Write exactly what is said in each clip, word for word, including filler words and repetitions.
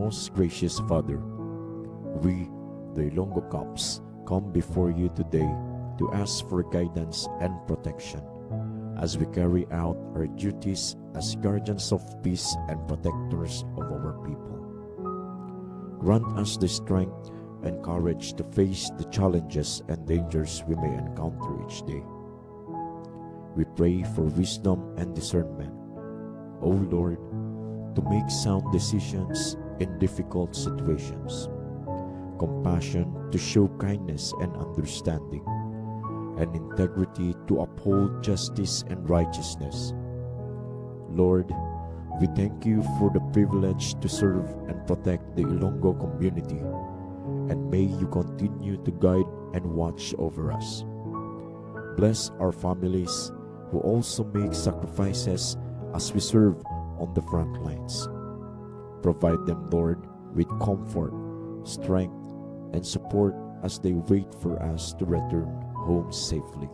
Most gracious Father, we, the Ilonggo Cops, come before you today to ask for guidance and protection as we carry out our duties as guardians of peace and protectors of our people. Grant us the strength and courage to face the challenges and dangers we may encounter each day. We pray for wisdom and discernment, O Lord, to make sound decisions in difficult situations, compassion to show kindness and understanding, and integrity to uphold justice and righteousness. Lord, we thank you for the privilege to serve and protect the Ilonggo community, and may you continue to guide and watch over us. Bless our families who also make sacrifices as we serve on the front lines. Provide them, Lord, with comfort, strength, and support as they wait for us to return home safely.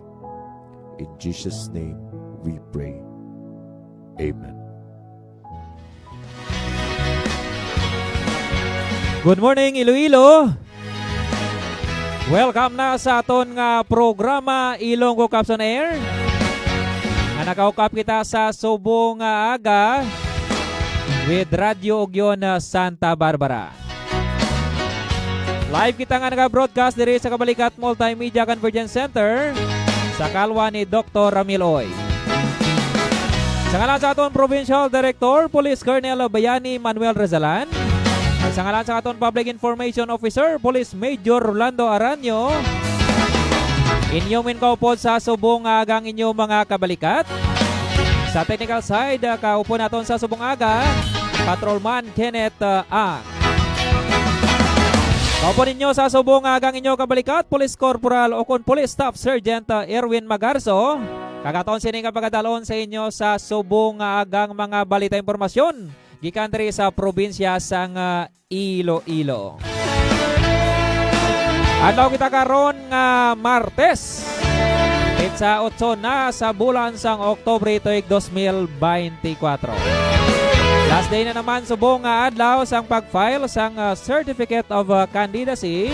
In Jesus' name we pray. Amen. Good morning, Iloilo! Welcome na sa aton nga programa, Ilonggo Cops on Air, nga nakaukap kita sa subong nga aga with Radyo Ugyon, ah, Santa Barbara. Live kita nga nagabroadcast diri sa Kabalikat Multimedia Convergence Center sa kalwa ni Doktor Ramil Oy. Sa ngalan sa aton Provincial Director, Police Colonel Bayani Manuel Rezalan, ug sa ngalan sa aton Public Information Officer, Police Major Rolando Aranio, inyo minkaupod sa subong nga aga ang inyo mga kabalikat. Sa technical side, ah, kaupo naton sa subong aga, Patrolman Kenneth, ah, Ang. Kaupo ninyo sa subong nga aga ang inyo kabalikat, Police Corporal o kon Police Staff Sergeant, ah, Erwin Magarzo. Kag aton sini nga pagadalon sa inyo sa subong nga agang mga balita, impormasyon gikan diri sa probinsya sang, ah, Iloilo. Adlaw kita karon nga Martes, petsa otso na sa bulan sang Oktubre tuig dos mil beintikwatro. Last day na naman subong nga adlaw sang pag-file sang, ah, Certificate of, ah, Candidacy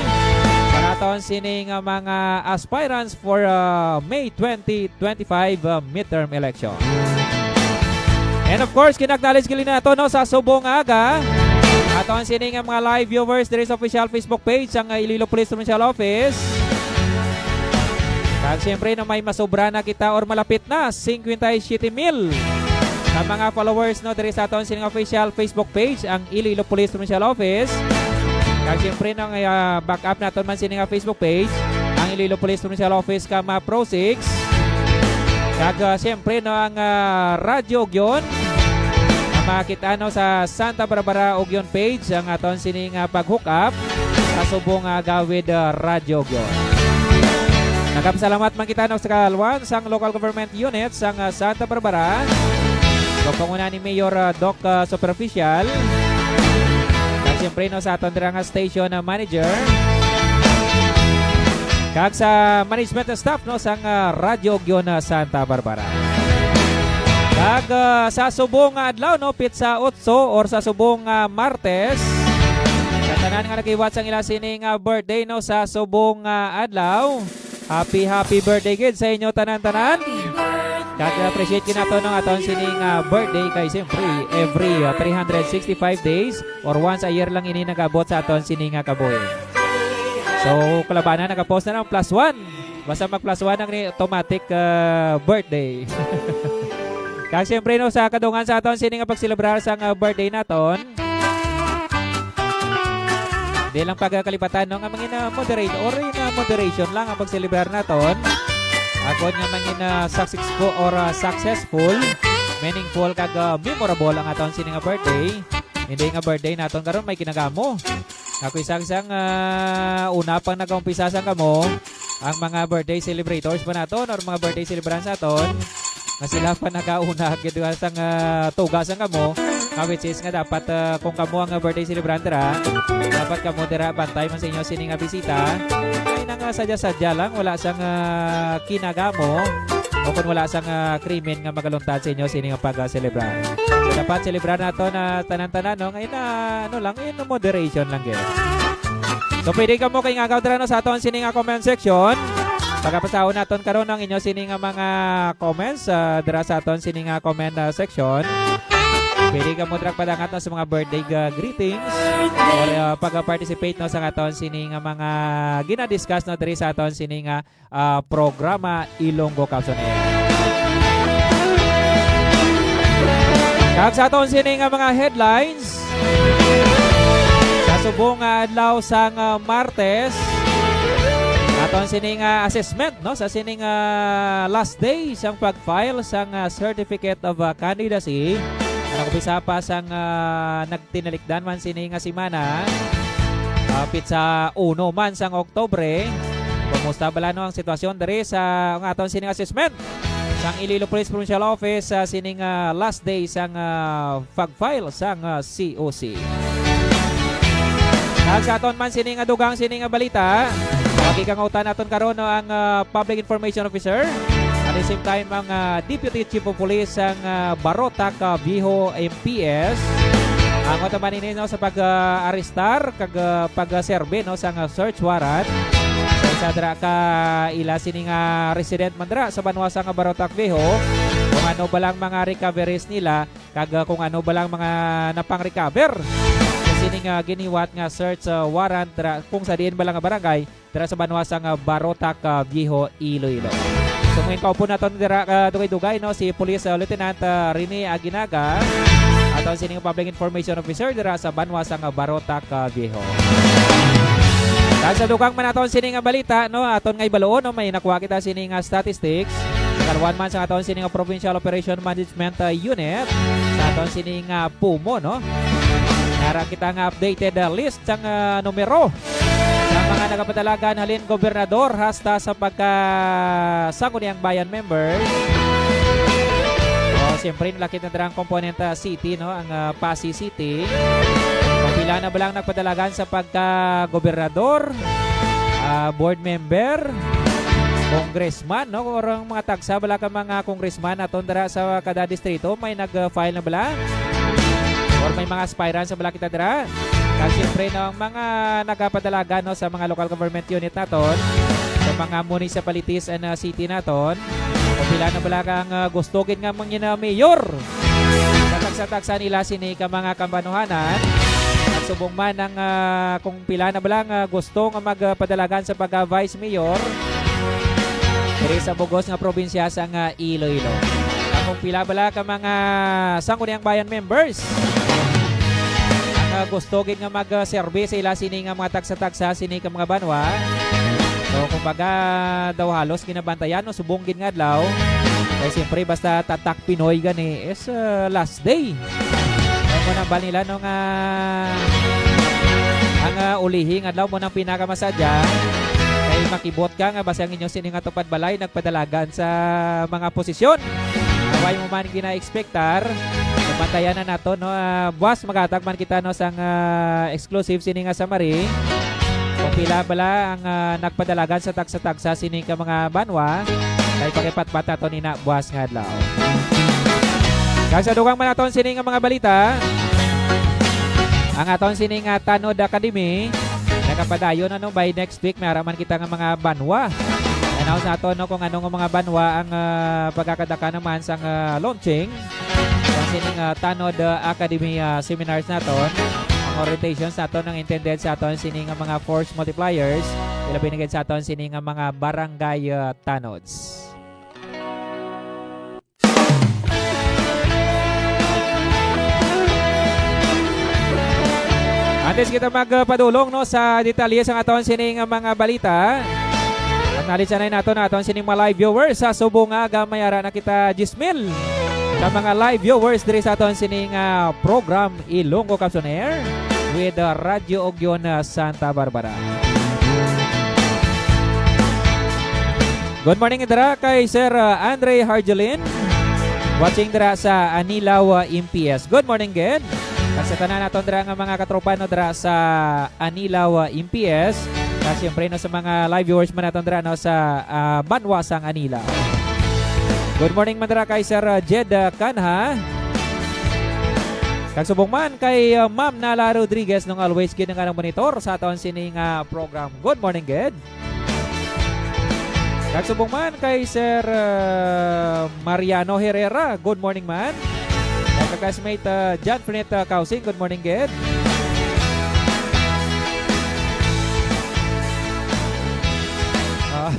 sa aton sini nga mga aspirants for, ah, May twenty twenty-five, ah, midterm election. And of course, kinaknalis gili nato, no, sa subong nga aga, aton sini nga mga live viewers diri sa official Facebook page sang, ah, Iloilo Police Provincial Office. Kag siyempre, no, may masobra na kita or malapit na cinquenta y siete mil ka mga followers, no, diri sa aton sining official Facebook page, ang Iloilo Police Provincial Office. Kag siyempre, no, nga, ah, back up naton man sini nga Facebook page, ang Iloilo Police Provincial Office, kag mga Pro Six. Kag, ah, siyempre, no, ang, ah, Radyo Ugyon, ang makita, no, sa Santa Barbara Ugyon page, ang aton sini nga pag-hook up sa subong nga aga with, ah, Radyo Ugyon. Nagapasalamat man kita, no, sa kalwan sang local government unit sang, ah, Santa Barbara, sa panguna ni Mayor, ah, Doc, ah, Superficial, kag siyempre, no, sa aton dira nga station, ah, manager, kag sa management staff, no, sang, ah, Radyo Ugyon, ah, Santa Barbara. Kag, ah, sa subong nga adlaw, no, petsa otso, or sa subong nga Martes, sa tanan nga naghiwat sang ila sini nga birthday, no, sa subong nga adlaw, happy, happy birthday gid sa inyo tanan-tanan. Kag appreciate gid nato, no, aton sini nga birthday kay siyempre every, ah, three hundred sixty-five days or once a year lang ini nag-abot sa aton sini nga kabuhi. So, kalabanan, nagapost na lang plus one. Basta mag plus one ang ni automatic, ah, birthday. Kag siyempre, no, sa kadungan sa aton sini nga pagselebrar sang, ah, birthday naton, di lang pagkalibatan, no, nga mangin, ah, moderate or in, ah, moderation lang ang pagselebrar naton. Agod nga mangin, ah, successful or, ah, successful, meaningful kag, ah, memorable ang aton sini nga birthday. Hindi nga birthday naton karon may kinagamo. Ako isang sang, ah, una pang nagaumpisa sang kamo, ang mga birthday celebrators pa naton or mga birthday celebrants naton, nga sila pa nagauna gid sang, ah, tuga sang kamo, nga which is nga dapat, ah, kung kamo ang birthday celebrant dira, dapat kamo dira bantay man sa inyo sini nga bisita. Ay nang, ah, sadya-sadya lang, wala sang, ah, kinagamo. o kung wala sang, ah, krimen nga magaluntad sa inyo sini nga pag-selebra. So, dapat selebra nato na tanan-tanan, no? Ngayon na, ano lang, in moderation lang, guys. So, pwede kamo kay ngagaw dira, no, sa aton sini nga comment section. Pagapasahon naton karon ang inyo sini nga mga comments, ah, dira sa aton sini nga comment, ah, section. Pwede kamo dira padangat, no, sa mga birthday, ah, greetings or, ah, pag-participate, no, sa aton sini nga mga ginadiscuss, no, diri sa aton sini nga ah, programa Ilonggo Caption Air. Kag sa aton sini nga mga headlines, sa subong nga adlaw sang, ah, Martes, aton sini nga assessment, no, sa sini nga last day sang pag-file sang, ah, Certificate of, ah, Candidacy. Ang umpisa pa sang, ah, nagtinalikdan man sini nga semana, ah, pitsa uno man sang Oktubre. Kumusta bala, no, ang sitwasyon diri sa ang aton sining assessment sang Iloilo Police Provincial Office sa sining, ah, last day sang, ah, pag-file sang, ah, C O C? Kag sa aton man sini nga dugang sini nga balita, pakikangutan naton karon, no, ang, ah, Public Information Officer, at the same time ang, ah, Deputy Chief of Police sang, ah, Barotac, ah, Viejo M P S. Ang naman ini, no, sa pag, ah, arestar kag, ah, pag-serve, no, sang, ah, search warrant sa isa dira ka ila sini nga resident man dira sa banwa sang Barotac Viejo, kung ano ba lang mga recoveries nila kag, ah, kung ano ba lang mga napang-recover sa sining, ah, giniwat nga search, ah, warrant dira, kung sa diin ba lang nga barangay dira sa banwa sang, ah, Barotac, ah, Viejo, Iloilo. So, mga kaupod naton dira, ah, dugay-dugay, no, si Police, ah, Lieutenant, ah, Rene Aguinaga, aton sining Public Information Officer dira sa banwa sang, ah, Barotac, ah, Viejo. Kag sa dugang man naton sini nga balita, no, aton nga ibaluon, no, may nakuha kita sini nga statistics. Kaluan man sa aton sini nga Provincial Operation Management, ah, Unit, sa aton sini nga POMO, no. Nara kita nga updated, ah, list sang, ah, numero sa mga nagapadalagan halin gobernador hasta sa pagka Sangguniang Bayan members. O, siyempre, nalakip na dira ang component, ah, city, no? Ang, ah, Passi City. Kung pila na ba lang nagpadalagan sa pagka gobernador, ah, board member, congressman, no? Or ang mga tagsa bala ka mga congressman aton dira sa kada distrito, may nag-file na bala? Or may mga aspirants na bala kita dira? Kag siyempre, no, ang mga nagapadalagan, no, sa mga local government unit naton, sa mga municipalities and, uh, city naton, kung pila na bala ang, uh, gusto gid nga mangin, uh, mayor. Sa tagsa-tagsa nila sini ka mga kabanuhanan, at subong man ang, uh, kung pila na bala nga gusto nga magpadalagan sa pagka-vice mayor diri sa bugos nga probinsya sang, ah, Iloilo. Kung pila bala ka mga Sangguniang Bayan members ang, ah, gusto gid nga mag-serve sa ila sini nga mga tagsa-tagsa sini ka mga banwa. So, kumbaga, daw halos ginabantayan, no, subong gid nga adlaw. Kay siyempre, basta tatak Pinoy gani is, ah, last day. Kaya mo nang balila, no, nga ang, ah, ulihi nga adlaw mo nang pinakamasadya. Kay makibot ka nga basta ang inyo sini nga tupad balay nagpadalagan sa mga posisyon. Away mo man gina-expectar. Pamantayan na nato, no? Ah, buwas, maghatag man kita, no, sang, ah, exclusive sini nga summary. Kung pila bala ang, ah, nagpadalagan sa tagsa-tagsa sini ka mga banwa, kay pakipatpat nato nina buwas nga adlaw. Kag sa dugang man naton sini nga mga balita, ang aton sini nga Tanod Academy, nakapadayon, ano, by next week, may ara man kita nga mga banwa. Announce nato, no, kung ano nga mga banwa ang, ah, pagkakadaka naman sang, ah, launching sang sining, ah, Tanod, ah, Academy, ah, seminars naton. Ang orientations naton ang intended sa aton sini nga mga force multipliers, ilabi na gid sa aton sini nga mga barangay, ah, tanods. Antes kita magpadulong, no, sa detalye sang aton sining mga balita, acknowledge anay naton ang aton sining mga live viewers sa subong nga gamay ara na kita diyes mil ka mga live viewers diri sa aton sining, ah, program Ilonggo Caption Air with, ah, Radyo Ugyon, ah, Santa Barbara. Good morning dira kay Sir, uh, Andre Hargelin. Watching dira sa Anilao, uh, M P S. Good morning, gid. Kag sa tanan naton dira nga mga katropa, no, dira sa Anilao, uh, M P S. Kag siyempre, no, sa mga live viewers man naton dira, no, sa, uh, banwa sang Anilao. Good morning man dira kay Sir, uh, Jed, uh, Canha. Kag subong man kay, uh, Ma'am Nala Rodriguez, nung always gid nga monitor sa aton sini nga program. Good morning, Ged. Kag subong man kay Sir, uh, Mariano Herrera. Good morning, man. Kag ka-classmate, uh, John Finet, uh, Kausing. Good morning, Ged. Ah,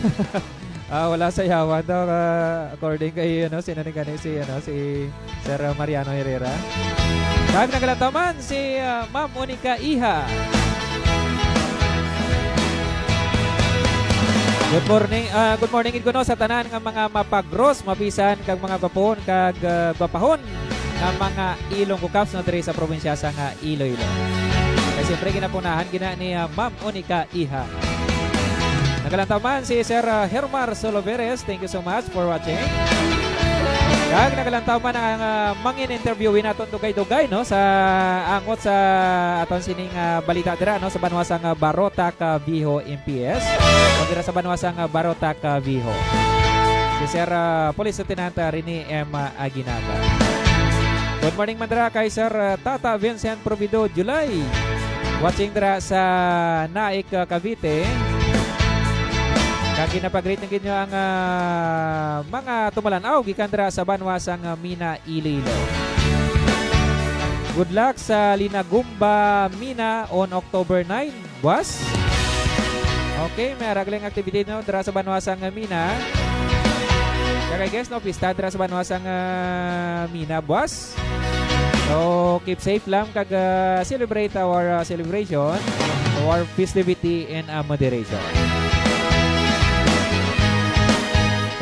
ah, wala sa yawan daw, ah, according kay, ano, sino ni gani si, ano, si Sir Mariano Herrera. Kag nagalantaw man si, ah, Ma'am Monica Iha. Good morning, ah, good morning gid kuno sa tanan nga mga mapagros, mapisan kag mga gwapon kag, ah, gwapahon nga mga Ilonggo Caps, no, diri sa probinsya sa nga Iloilo. Kay siyempre ginapunahan gina ni, ah, Ma'am Monica Iha. Nagalantaw man si Sir, ah, Hermar Soloveres. Thank you so much for watching. Kag nagalantaw man ang, ah, mangin-interviewin naton dugay-dugay, no, sa angot sa aton sining, ah, balita dira, no, sa banwa sang, ah, Barotac, ah, Viejo, M P S. O dira sa banwa sang, ah, Barotac, ah, Viejo. Si Sir, ah, Police Lieutenant, ah, Rene M. Aguinaga. Good morning man dira kay Sir, ah, Tata Vincent Provido July. Watching dira sa Naik, ah, Cavite. Kag ginapag-greet na gid nyo ang, ah, mga tumulanaw gikan dira sa banwa sang, ah, Mina, Iloilo. Good luck sa Linagumba Mina on October nine, boss. Okay, may ara galing activity, no, dira sa banwa sang, ah, Mina. Kag I guess, no, pista dira sa banwa sang, ah, Mina, boss. So, keep safe lang kag, ah, celebrate our, ah, celebration or festivity in, ah, moderation.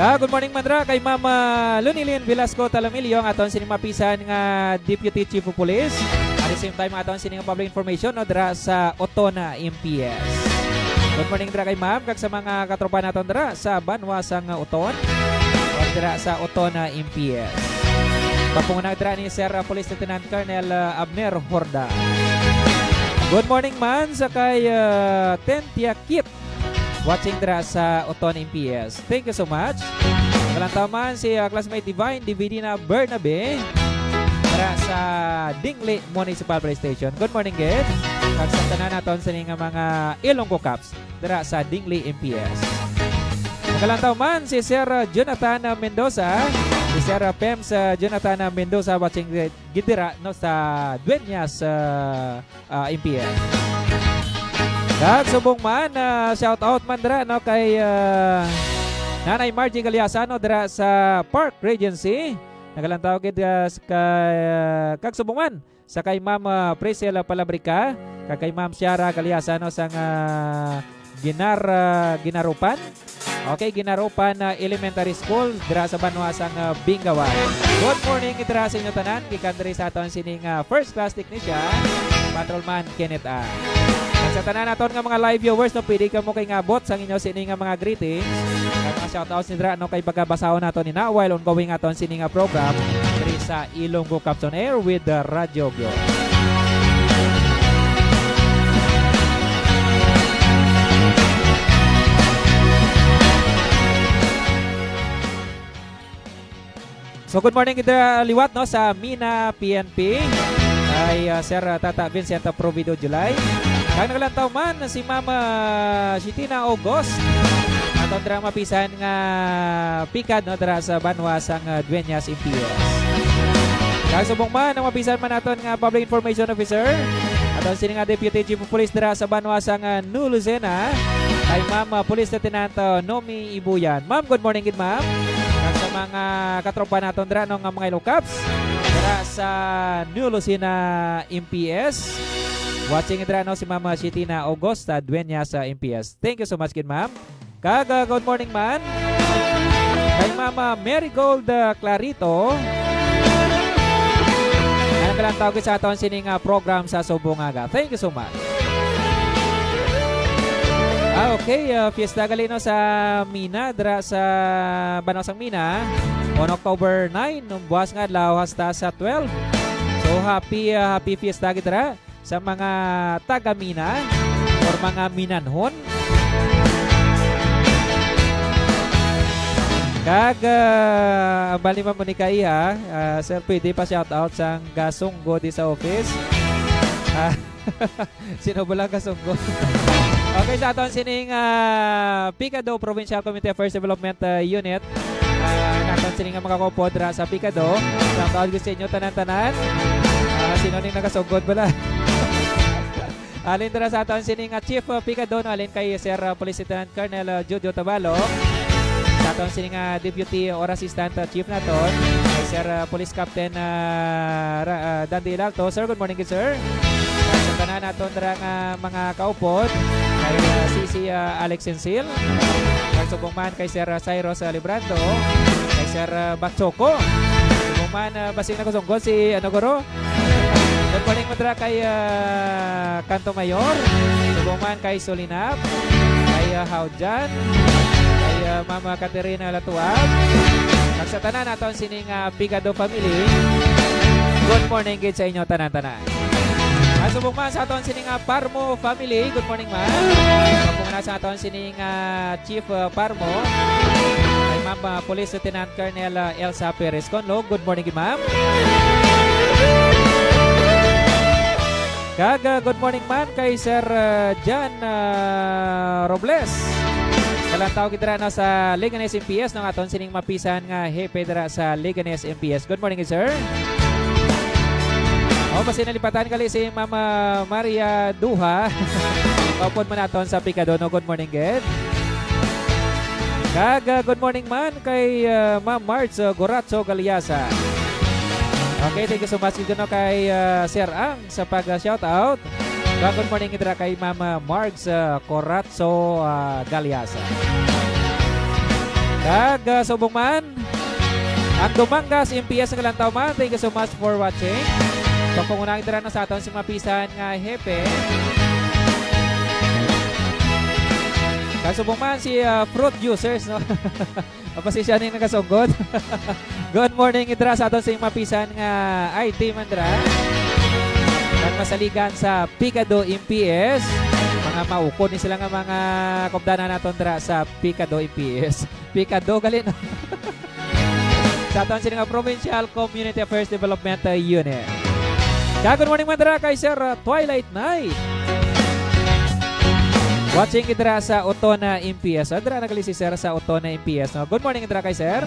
Ka, good morning man dira kay Ma'am, ah, Lunilin Velasco Talamilio, ang aton sining mapisan nga Deputy Chief of Police. At the same time, aton sining public information, no, dira sa Oton, ah, M P S. Good morning dira kay Ma'am kag sa mga katropa naton dira sa banwa sang, ah, Oton, o dira sa Oton, ah, M P S. Pagpanguna dira ni Sir, ah, Police Lieutenant Colonel, ah, Abner Horda. Good morning man sa kay, ah, Tentia Kit, watching dira sa Oton, M P S. Thank you so much. Kalantaw man si, ah, classmate Divine Dividina Bernabe dira sa Dingli Municipal Police Station. Good morning, gid. Kag sa tanan naton sini nga mga Ilonggo Caps dira sa Dingli M P S. Nakalantaw man si Sir Jonathan Mendoza, si Sir Pems Jonathan Mendoza, watching gid dira, no, sa Dueñas, ah, ah, M P S. Kag subong man, ah, shout out man dira, no, kay, ah, Nanay Margie Galiasano dira sa Park Regency. Nakalantaw gid, ah, s-, kay, ah, kag subong man sa kay Ma'am, ah, Priscilla Palabrica, kag kay Ma'am Ciara Galiasano sang, ah, Ginar-, ah, Ginarupan. Okay, Ginarupan, ah, Elementary School dira sa banwa sang, ah, Bingawan. Good morning dira sa inyo tanan, gikan diri sa aton sining, ah, first class technician, Patrolman Kenneth A. Kag sa tanan naton nga mga live viewers, no, pwede kamo kay ngabot sang inyo sini nga mga greetings, kag mga shoutouts ni dira, no, kay pagabasahon nato ni na while ongoing aton sini nga program diri sa Ilonggo Caps on Air with the Radyo Gyo. So, good morning, dira liwat, no, sa Mina P N P. Kay, ah, Sir, ah, Tata Vincent Provido July. Kag nagalantaw man si Mama Shitina August. Aton dira mapisan nga pikad, no, dira sa banwa sang, ah, Dueñas M P S. Kag subong man ang mapisan man naton nga public information officer, aton sini nga Deputy Chief of Police dira sa banwa sang, ah, New Lucena, kay Ma'am, ah, Police Lieutenant, ah, Nomi Ibuyan. Ma'am, good morning gid, ma'am. Kag sa mga katropa naton dira, no, nga mga Ilonggo Caps dira sa New Lucena M P S. Watching dira, no, si Mama Shitina August, ah, Dueñas M P S. Thank you so much gid, ma'am. Kag, ah, good morning man kay Mama Marigold, ah, Clarito. Nga nagkalantaw gid sa aton sining, ah, program sa subong aga. Thank you so much. Ah, okay, ah, fiesta gali, no, sa Mina, dira sa banwa sang Mina. On October nine, buwas nga adlaw hasta sa twelve. So, happy, ah, happy fiesta gid dira sa mga taga Mina or mga Minanhon. Kag, ah, ang bali man mo ni Kaiha, ah, sir, pwede pa shout out sang gasunggo di sa office? Ah, sino ba lang gasunggo? Okay, sa aton sining, ah, Picado Provincial Community Affairs Development, ah, Unit. Ah, naton sining mga kaupod ra sa Picado. Shout out sa inyo tanan-tanan. Ah, sino ning nagasugod bala? Alin dira sa aton sining, ah, Chief, ah, Picado, no? Alin kay Sir, ah, Police Lieutenant Colonel, ah, Jojo Tabalo. Sa aton sining, ah, Deputy or Assistant, ah, Chief naton, kay Sir, ah, Police Captain, ah, Ra-, ah, Dandy Ilalto. Sir, good morning, good sir. Sa tanan naton dira nga mga kaupod, kay, ah, C C, ah, Alex Sensil. Kag subong man kay Sir, ah, Cyrus, ah, Librando, kay Sir, ah, Bachoco. Subong man, ah, basing nagasugod si, ano, guro? Good morning man dira kay, ah, Canto Mayor. Subong man kay Solinap, kay, ah, Howjan, kay, ah, Mama Caterina Latuab. Kag sa tanan naton sining, ah, Picado family. Good morning gid sa inyo tanan-tanan. Kag subong man sa aton sining, ah, Parmo family. Good morning, ma'am. Kag sa aton sining, ah, Chief, ah, Parmo, kay Ma'am, ah, Police Lieutenant Colonel, ah, Elsa Perez Conlo. Good morning, ma'am. Kag, ah, good morning man kay Sir, ah, Jan, ah, Robles. Kalantaw gid dira na sa Leganes M P S, no, aton sining mapisan nga hepe dira sa Leganes M P S. Good morning, sir. Oh, basi nalipatan gali si Mama Maria Duha. Kaupod man naton sa Picado, no? Good morning, gid. Kag, ah, good morning man kay, ah, Ma'am Marge, ah, Goracho Galiasa. Okay, thank you so much gid, no, kay, ah, Sir Ang sa pag, ah, shout out. Kag good morning dira kay Ma'am, ah, Marge, ah, Corazzo, ah, Galiasa. Kag, ah, subong man, ang Dumangas M P S nga kalantaw man. Thank you so much for watching. Pagpangunang dira na sa aton si mapisan nga hepe. Kag subong man si, ah, fruit juicers, no? Pasensya ning nagasugod. Good morning, dira sa aton sing mapisan nga I T man dira. Kag masaligan sa Picado M P S. Mga maukod ni sila nga mga kubdanan naton dira sa Picado M P S. Picado gali, no? Sa aton sini nga Provincial Community Affairs Development, uh, Unit. Kag good morning man dira kay Sir, uh, Twilight Night. Watching gid dira sa Otona M P S. Ah, dira na gali si Sir sa Otona M P S, no? Good morning dira kay Sir.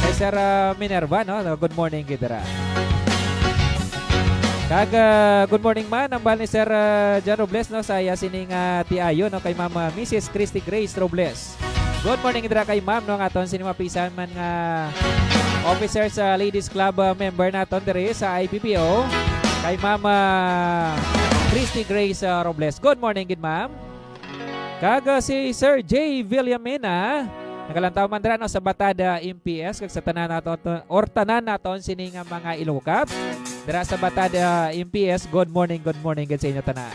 Kay Sir, ah, Minerva, no? Good morning gid dira. Kag, ah, good morning man, ang bal ni Sir, ah, John Robles, no? Sa iya sining, ah, tiayo, no? Kay Ma'am, ah, Missus Christy Grace Robles. Good morning dira kay Ma'am, no, nga aton sini mapisan man nga officer sa Ladies Club, ah, member naton diri sa I P P O, kay Ma'am, ah, Christy Grace, ah, Robles. Good morning gid, Ma'am. Kag, ah, si Sir J Villamena, nagalantaw man dira, no, sa Batada M P S, kag sa tanan naton, or tanan naton sini nga mga Ilonggo dira sa Batada M P S. Good morning, good morning gid sa inyo tanan.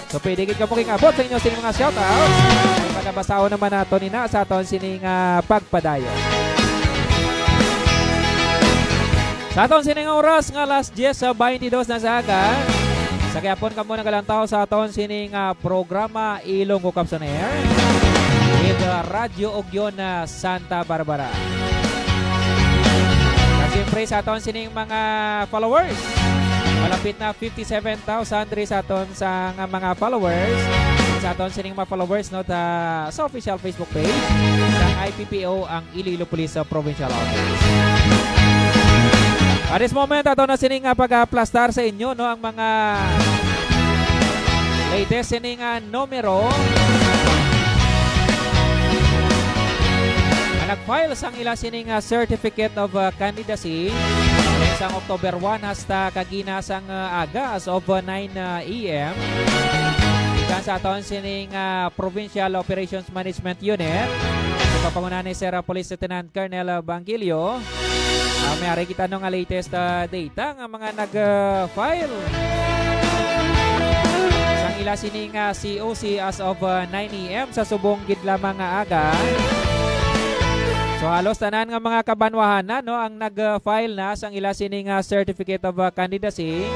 So, pwede gid kamo king-abot sa inyo sini mga shoutouts. Ay, pagabasahon naman nato ni na sa aton sini nga pagpadayon. Sa aton sini nga oras nga alas diyes baintidos na sa aga, sa gihapon kamo nagalantaw sa aton sini nga programa Ilonggo Caps on Air with Radyo Ugyon, ah, Santa Barbara. Kag siyempre sa aton sining mga followers, malapit na fifty-seven thousand diri sa aton sa nga mga followers. Sa aton sining mga followers, no, ta, sa official Facebook page sang I P P O, ang Iloilo Police, uh, Provincial Office. At this moment, ato na sini nga pag-aplastar sa inyo, no, ang mga latest sini nga numero nga nag-file sang ila sini nga Certificate of, uh, Candidacy sang October one hasta kagina sang, uh, aga as of, uh, nine, uh, A M. Gikan sa aton sini nga Provincial Operations Management Unit, sa pagpanguna ni Sir, uh, Police Lieutenant Colonel, uh, Bangilio. Ah, may ari kita, no, nga latest, ah, data nga mga nag, ah, file sang ila sini nga C O C as of, ah, nine A M sa subong gid lamang nga aga. So, halos tanan nga mga kabanwahanan, no, ang nag, ah, file na sang ila sini nga Certificate of, ah, Candidacy.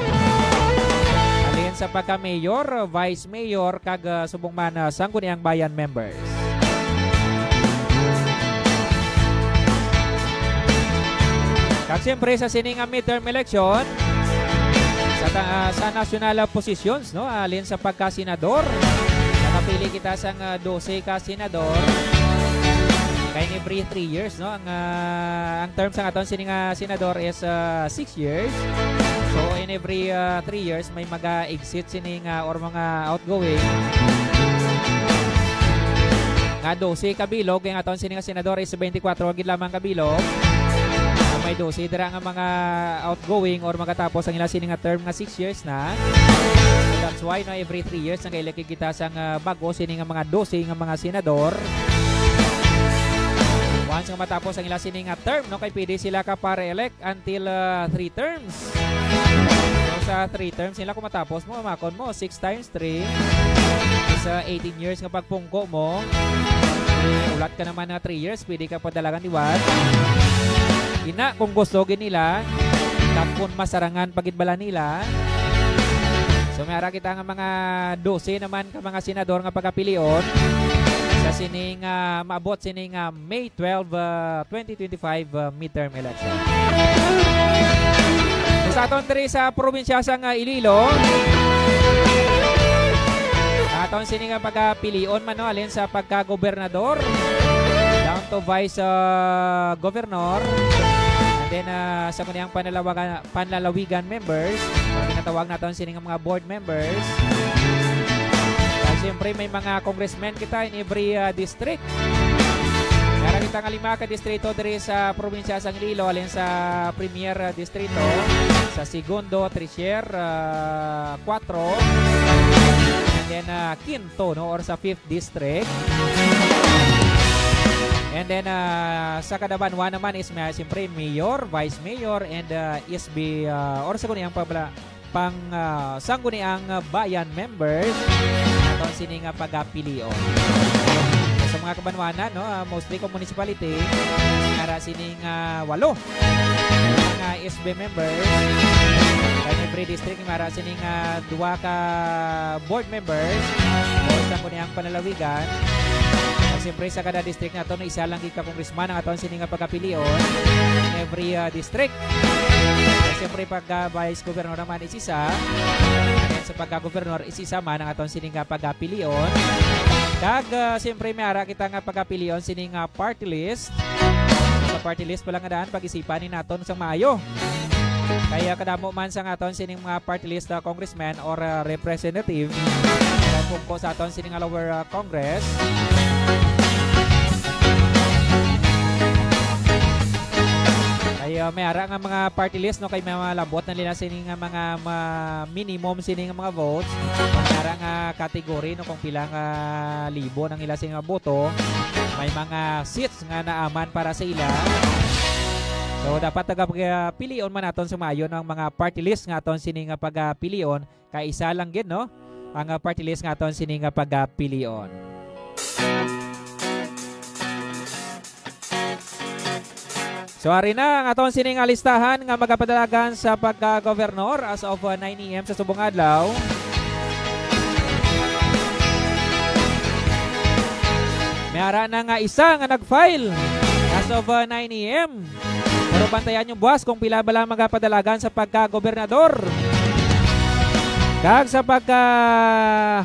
Halin sa pagka-mayor, vice mayor, kag, ah, subong man, ah, Sangguniang Bayan members. Siyempre, sa sini nga midterm election, sa ta-, ah, sa national, ah, positions, no? Alin sa pagkasenador, nakapili kita sang, ah, dose ka senador. Kay in every three years, no? Ang, ah, ang term sa aton sini nga senador is, ah, six years. So, in every, ah, three years, may mag-exit sini nga or mga outgoing. Nga dose ka bilog, kay ang aton sini nga senador is twenty-four gid lamang ka bilog. May dose dira nga mga outgoing or magatapos ang ila sini nga term nga six years na. So that's why, no, every three years nagaelect kita sang, ah, bag-o sini nga mga dose nga mga senador. Once nga matapos ang ila sini nga term, no, kay pwede sila ka para-elect until, ah, three terms. So, sa three terms nila, kung matapos mo, makon mo, six times three is, ah, eighteen years nga pagpungko mo. Eh, ulat ka naman nga three years, pwede ka padalagan liwat. Ina, kung gusto gid nila, tapon masarangan pa gid bala nila. So, may ara kita nga mga dose naman ka mga senador nga pagapilion sa sining, ah, maabot sining, ah, May twelve, ah, twenty twenty-five, ah, midterm election. Sa aton diri sa probinsya sang, ah, Iloilo, aton sini nga pagapilion man, no, alin sa pagkagobernador down to vice, ah, governor, and then, ah, sa kaniang panalawagan, panlalawigan members, ang ginatawag naton sini nga mga board members. Ah, siyempre, may mga congressmen kita in every, ah, district. Meron kita nga lima ka distrito diri sa probinsya sang Iloilo, alin sa Premier, ah, Distrito, sa Segundo, Treasurer, ah, Cuatro, and then, ah, Quinto, no, or sa Fifth District. And then, ah, sa kada banwa naman is may, siyempre, mayor, vice mayor, and, ah, S B, ah, or sa kung ang pabla-, pang, ah, Sangguniang Bayan members, aton sini nga pagapilion. Sa mga kabanwanan, no, ah, mostly kung municipality, ara sini nga walo nga S B members. Kay every district, mara sini nga duha ka board members o sa kuniang panlalawigan. At siyempre, sa kada district nato, no, isa lang gid ka congressman ang aton sini nga pagapilion. Every, ah, district. At siyempre, pag, ah, vice governor naman, isa. Sa pagka-gobernador, isa man ang aton sini nga pagapilion. Kag, ah, siyempre, may ara kita nga pagapilion sini nga party list. Sa party list pa lang nga daan, pag-isipan ni naton sang maayo. Kaya kadamo man sa aton sining mga party list, ah, congressman or, ah, representative, ah, pungko sa aton sining nga lower, ah, Congress. Kay, ah, may ara nga mga party list, no, kay may malabot na nila sini nga mga ma-, minimum sini nga mga votes. May ara nga category, no, kung pila nga libo nang ila sini nga boto, may mga seats nga naaman para sa ila. So, dapat nagapilion man naton sa maayo ang mga party list nga aton sini nga pagapilion. Kay isa lang gid, no? Ang, ah, party list nga aton sini nga pagapilion. So, ari na ang aton sini nga listahan nga magapadalagan sa pagka-gobernador as of, uh, nine A M sa subong adlaw. May ara na nga isa nga nag-file as of, uh, nine A M. Pero bantayan yung buwas kung pila bala magapadalagan sa pagka-gobernador. Kag sa pagka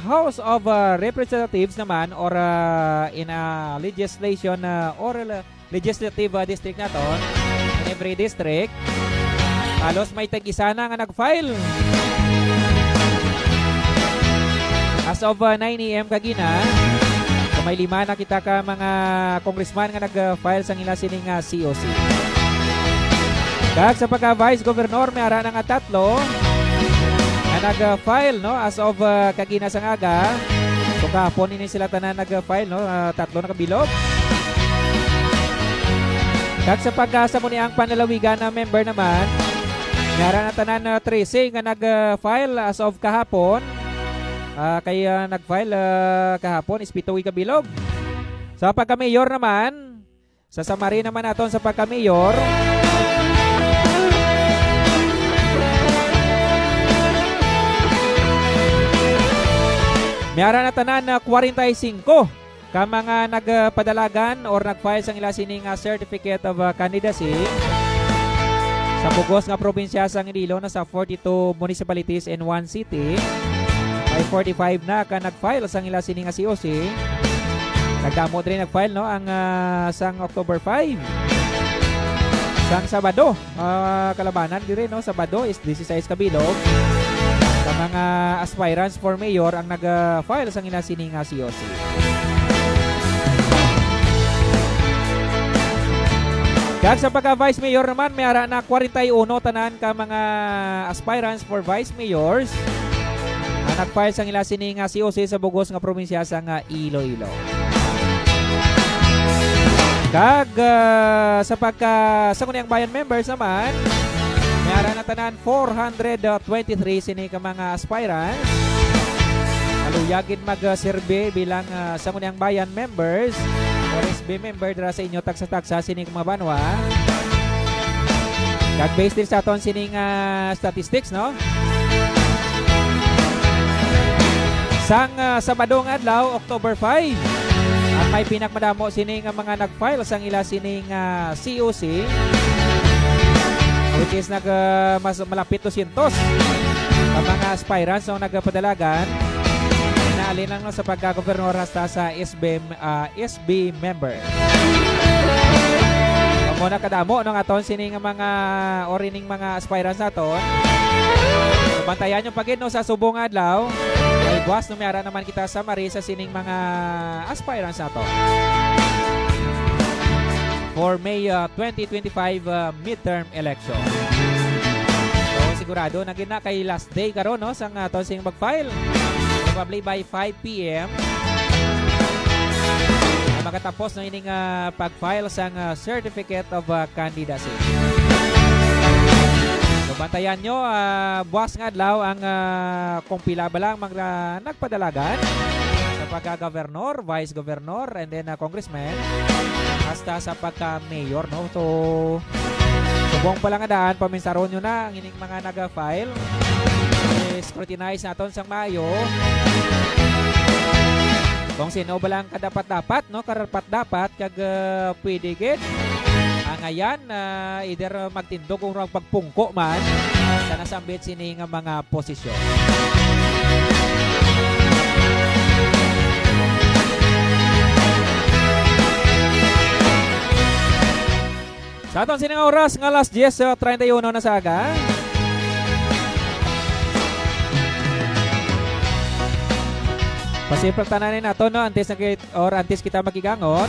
House of, uh, Representatives naman or, uh, in a legislation, uh, or le-, legislative, uh, district naton, in every district, halos may tag-isa na nga nag-file. As of, uh, nine A M kagina, so may lima na kita ka mga congressman nga nag-file sang ila sining, uh, C O C. Kag sa pagka-vice governor, may ara na nga tatlo nga nag-file, no, as of, uh, kagina sang aga. So, kahapon ini sila tanan nag-file, no, uh, tatlo na kabilog. Kag sa pagka sa muni ang panlalawigan na member naman, may ara na tanan, uh, trese nga nag-file as of kahapon. Ah, kay, ah, nag-file, ah, kahapon is pito ka bilog. Sa pagka-mayor naman, sa summary naman naton sa pagka-mayor, may ara na tanan na kwarenta y singko ka mga nagpadalagan or nag-file sang ila sini nga certificate of, ah, candidacy. Sa bugos nga probinsya sang Iloilo, nasa forty-two municipalities and one city, may forty-five na ka nag-file sang ila sini nga C O C. Nagdamo diri nag-file, no, ang, ah, sang October five. Sang Sabado, ah, kalabanan diri, no, Sabado is disisais ka bilog. Sa mga aspirants for mayor ang nag-file sang ila sini nga C O C. Kag sa pagka-vice mayor naman, may ara na kwarenta y uno tanan ka mga aspirants for vice mayors ang nag-file sang ila sini nga C O C sa bugos nga probinsya sang Iloilo. Kag, ah, sa pagka Sangguniang Bayan members naman, may ara na tanan four hundred twenty-three sini ka mga aspirants. Maluyag gid mag-serve bilang, ah, Sangguniang Bayan members or S B member dira sa inyo tagsa-tagsa sini ka mga banwa. Kag based din sa aton sining, ah, statistics, no? Sang, ah, Sabado nga adlaw, October five, ang may pinakmadamo sini nga mga nag-file sang ila sining, ah, C O C, which is nag, ah, mas malapit dosyentos ang mga aspirants ang nagpadalagan. Naalin lang, no, sa pagkagobernador hasta sa S B, ah, S B member. Amo na kadamo, no, ang aton sini nga mga or ining mga aspirants naton. Bantayan nyo pa gid, no, sa subong adlaw. Ay buwas, no, may ara naman kita summary sa sining mga aspirants naton for May, uh, twenty twenty-five, uh, midterm election. So, sigurado na gid na kay last day karon, no, sang aton sing mag-file. Probably by five p m, ah, makatapos na ining, ah, pag-file sang, ah, Certificate of, ah, Candidacy. So, bantayan nyo, ah, buwas nga adlaw ang, ah, kung pila ba lang mga nagpadalagan sa pagka-governor, vice governor, and then, ah, congressman, hasta sa pagka-mayor, no? So, subong pa lang nga daan, paminsaron nyo na ang ining mga naga-file. I-scrutinize naton sang maayo kung sino ba lang kadapat-dapat, no? Karapat-dapat kag, ah, pwede gid. Ang ayan, ah, either magtindog o magpungko man sa nasambit sini nga mga posisyon. Sa aton sini nga oras nga alas diyes, uh, treinta y uno na sa aga. Pasimplatan na nato, no, antes na kit-, or antes kita makigangot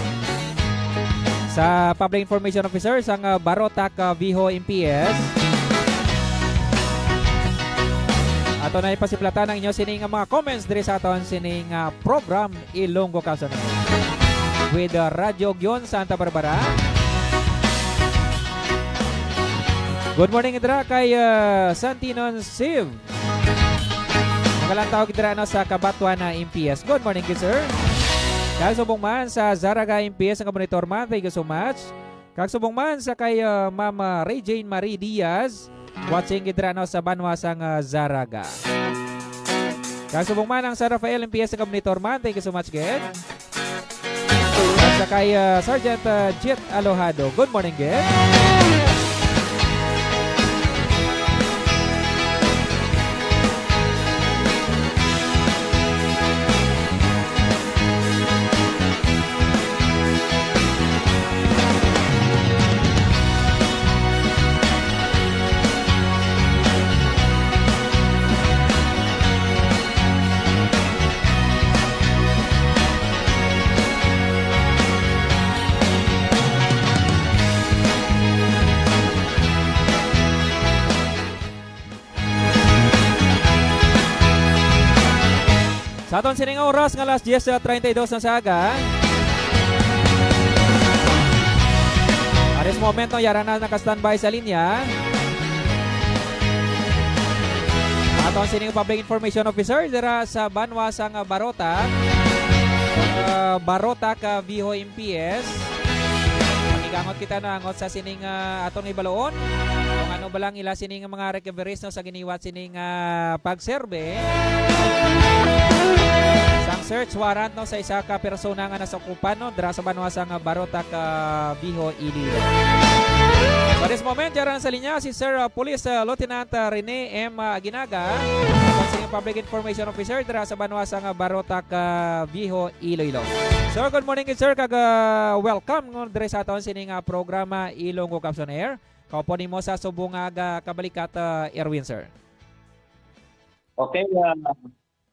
sa Public Information Officer sang, uh, Barotac, uh, Viho M P S. Ato na ipasiplatan ang inyo sini nga mga comments diri sa aton sini nga program. Ilonggo Council with, uh, Radyo Ugyon, Santa Barbara. Good morning dira kay, uh, Santinon Siv. Nagalantaw gid dira, no, sa Cabatuan na M P S. Good morning gid, sir. Kag subong man sa Zarraga M P S nga monitor man. Thank you so much. Kag subong man sa kay, uh, Ma'am, uh, Ray Jane Marie Diaz. Watching gid dira, no, sa banwa sang, ah, Zarraga. Kag subong man ang San Rafael M P S nga monitor man. Thank you so much, gid. At sa kay, ah, Sergeant, ah, Jet Alojado. Good morning, gid. Sa aton sining oras nga alas diyes treinta y dos na sa aga. At this moment, no, yara na naka-standby sa linya. Aton sining public information officer dira sa banwa sang Barotac. Uh, Barotac, uh, Viho M P S. Makigangot kita, no, angot sa sining, ah, aton ibaloon kung ano ba lang ila sining mga recoveries, no, sa giniwat sining, ah, pagserbe sang search warrant, no, sa isa ka persona nga nasakupan, no, dira sa banwa sang Barotac, ah, Viejo, Iloilo. For this moment, dira sa linya si Sir, ah, Police, ah, Lieutenant, ah, Rene M, ah, Aguinaga, sa Public Information Officer dira sa banwa sang Barotac, ah, Viejo, Iloilo. Sir, good morning, sir, kag, ah, welcome ngon diri sa aton sining, ah, programa, Ilonggo Caps on Air. Kaupo nimo sa subong nga aga, kabalikat, ah, Erwin, sir. Okay, ah,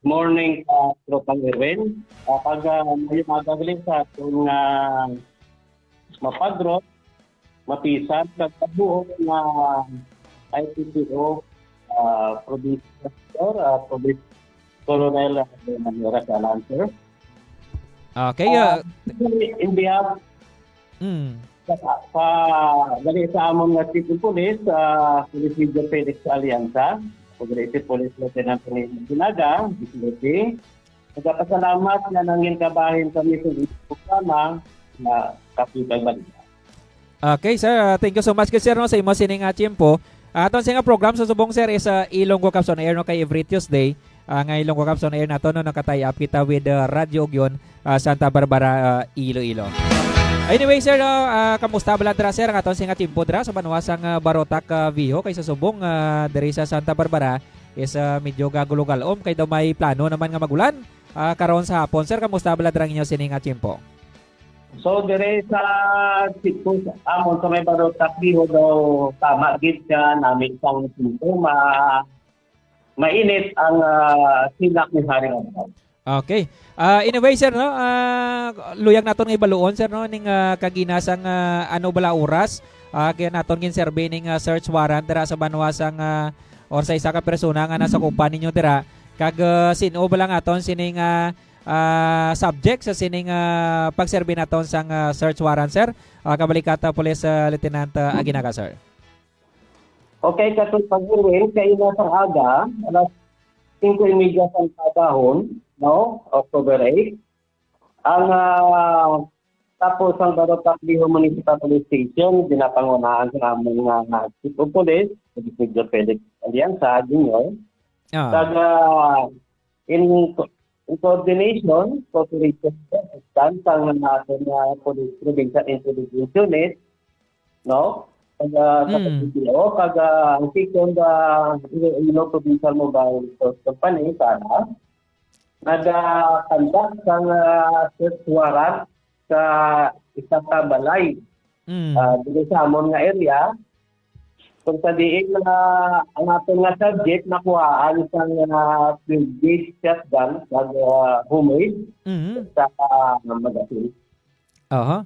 morning, ah, Tropang Erwin. Ah, kag, ah, maayong aga gali sa aton, ah, mapagro, mapisan, kag kabuo nga I P P O, ah, Provincial Director, ah, Police Colonel, ah, Manuel Calanter. Okay, ah, ah, in behalf Mm. Sa, sa, gali sa amon nga Chief of Police, ah, Police Major Felix Alianza, ug gali si Police Lieutenant Rene Aguinaga, D P O P, nagapasalamat nga nangin kabahin kami sa inyong programa nga Kape kag Balita. Okay, sir. Ah, thank you so much, good sir, no, sa imo sining, ah, tiyempo. Ah, aton sining program sa subong, sir, is, ah, Ilonggo Caps on Air, no, kay every Tuesday. Ah, nga Ilonggo Caps on Air nato, no, naka-tie up kita with, ah, Radyo Ugyon, ah, Santa Barbara, ah, Iloilo. Anyway, sir, no, ah, kamusta bala dira, sir, ang aton sining tiyempo dira sa banwa sang, ah, Barotac, ah, Viejo, kay sa subong, ah, diri sa Santa Barbara is, ah, medyo gagulo-galom kay daw may plano naman nga magulan, ah, karon sa hapon. Sir, kamusta bala dira ang inyo sining tiyempo? So, dire sa sitio sa amon sa may Barotac Viejo daw, tama gid siya, nami sang sintoma, mainit ang, ah, silak ni Haring Adlaw. Okay. Ah, anyway, sir, no, ah, luyag naton nga hibaluon, sir, no, ning, ah, kagina sang, ah, ano bala oras, ah, kaya naton ginserbi ning, ah, search warrant dira sa banwa sang, ah, or sa isa ka persona nga nasakupan ninyo dira, kag, ah, sin-o bala nga aton sining, ah, ah, subject sa sining, ah, pagserbi naton sang, ah, search warrant, sir? Ah, kabalikat, ah, Police, ah, Lieutenant, ah, Aguinaga, sir. Okay, katong pag-uwin, kay na sa aga, alas singko y media sang pagahon, no? October eight. Ang, ah, tapos ang Barotac Viejo Municipal Police Station, ginapangunahan sa amon nga Chief of Police, Major Felix Alianza Junior. Ah. Kag, ah, in, in coordination, cooperation, assistance ang aton nga Police Provincial Intelligence Unit, no? Kag, ah, sa Mm. P P O, kag, ah, ang second, ah, Iloilo Provincial Mobile Force Company, para nag-conduct sang, ah, search warrant sa isa ka balay, Mm. ah, dito sa amon nga area. Kung sa diin na ang aton nga subject, nakuhaan sang, ah, twelve gauge shotgun, kag, ah, homemade Mm. sa, ah, magazine. Aha.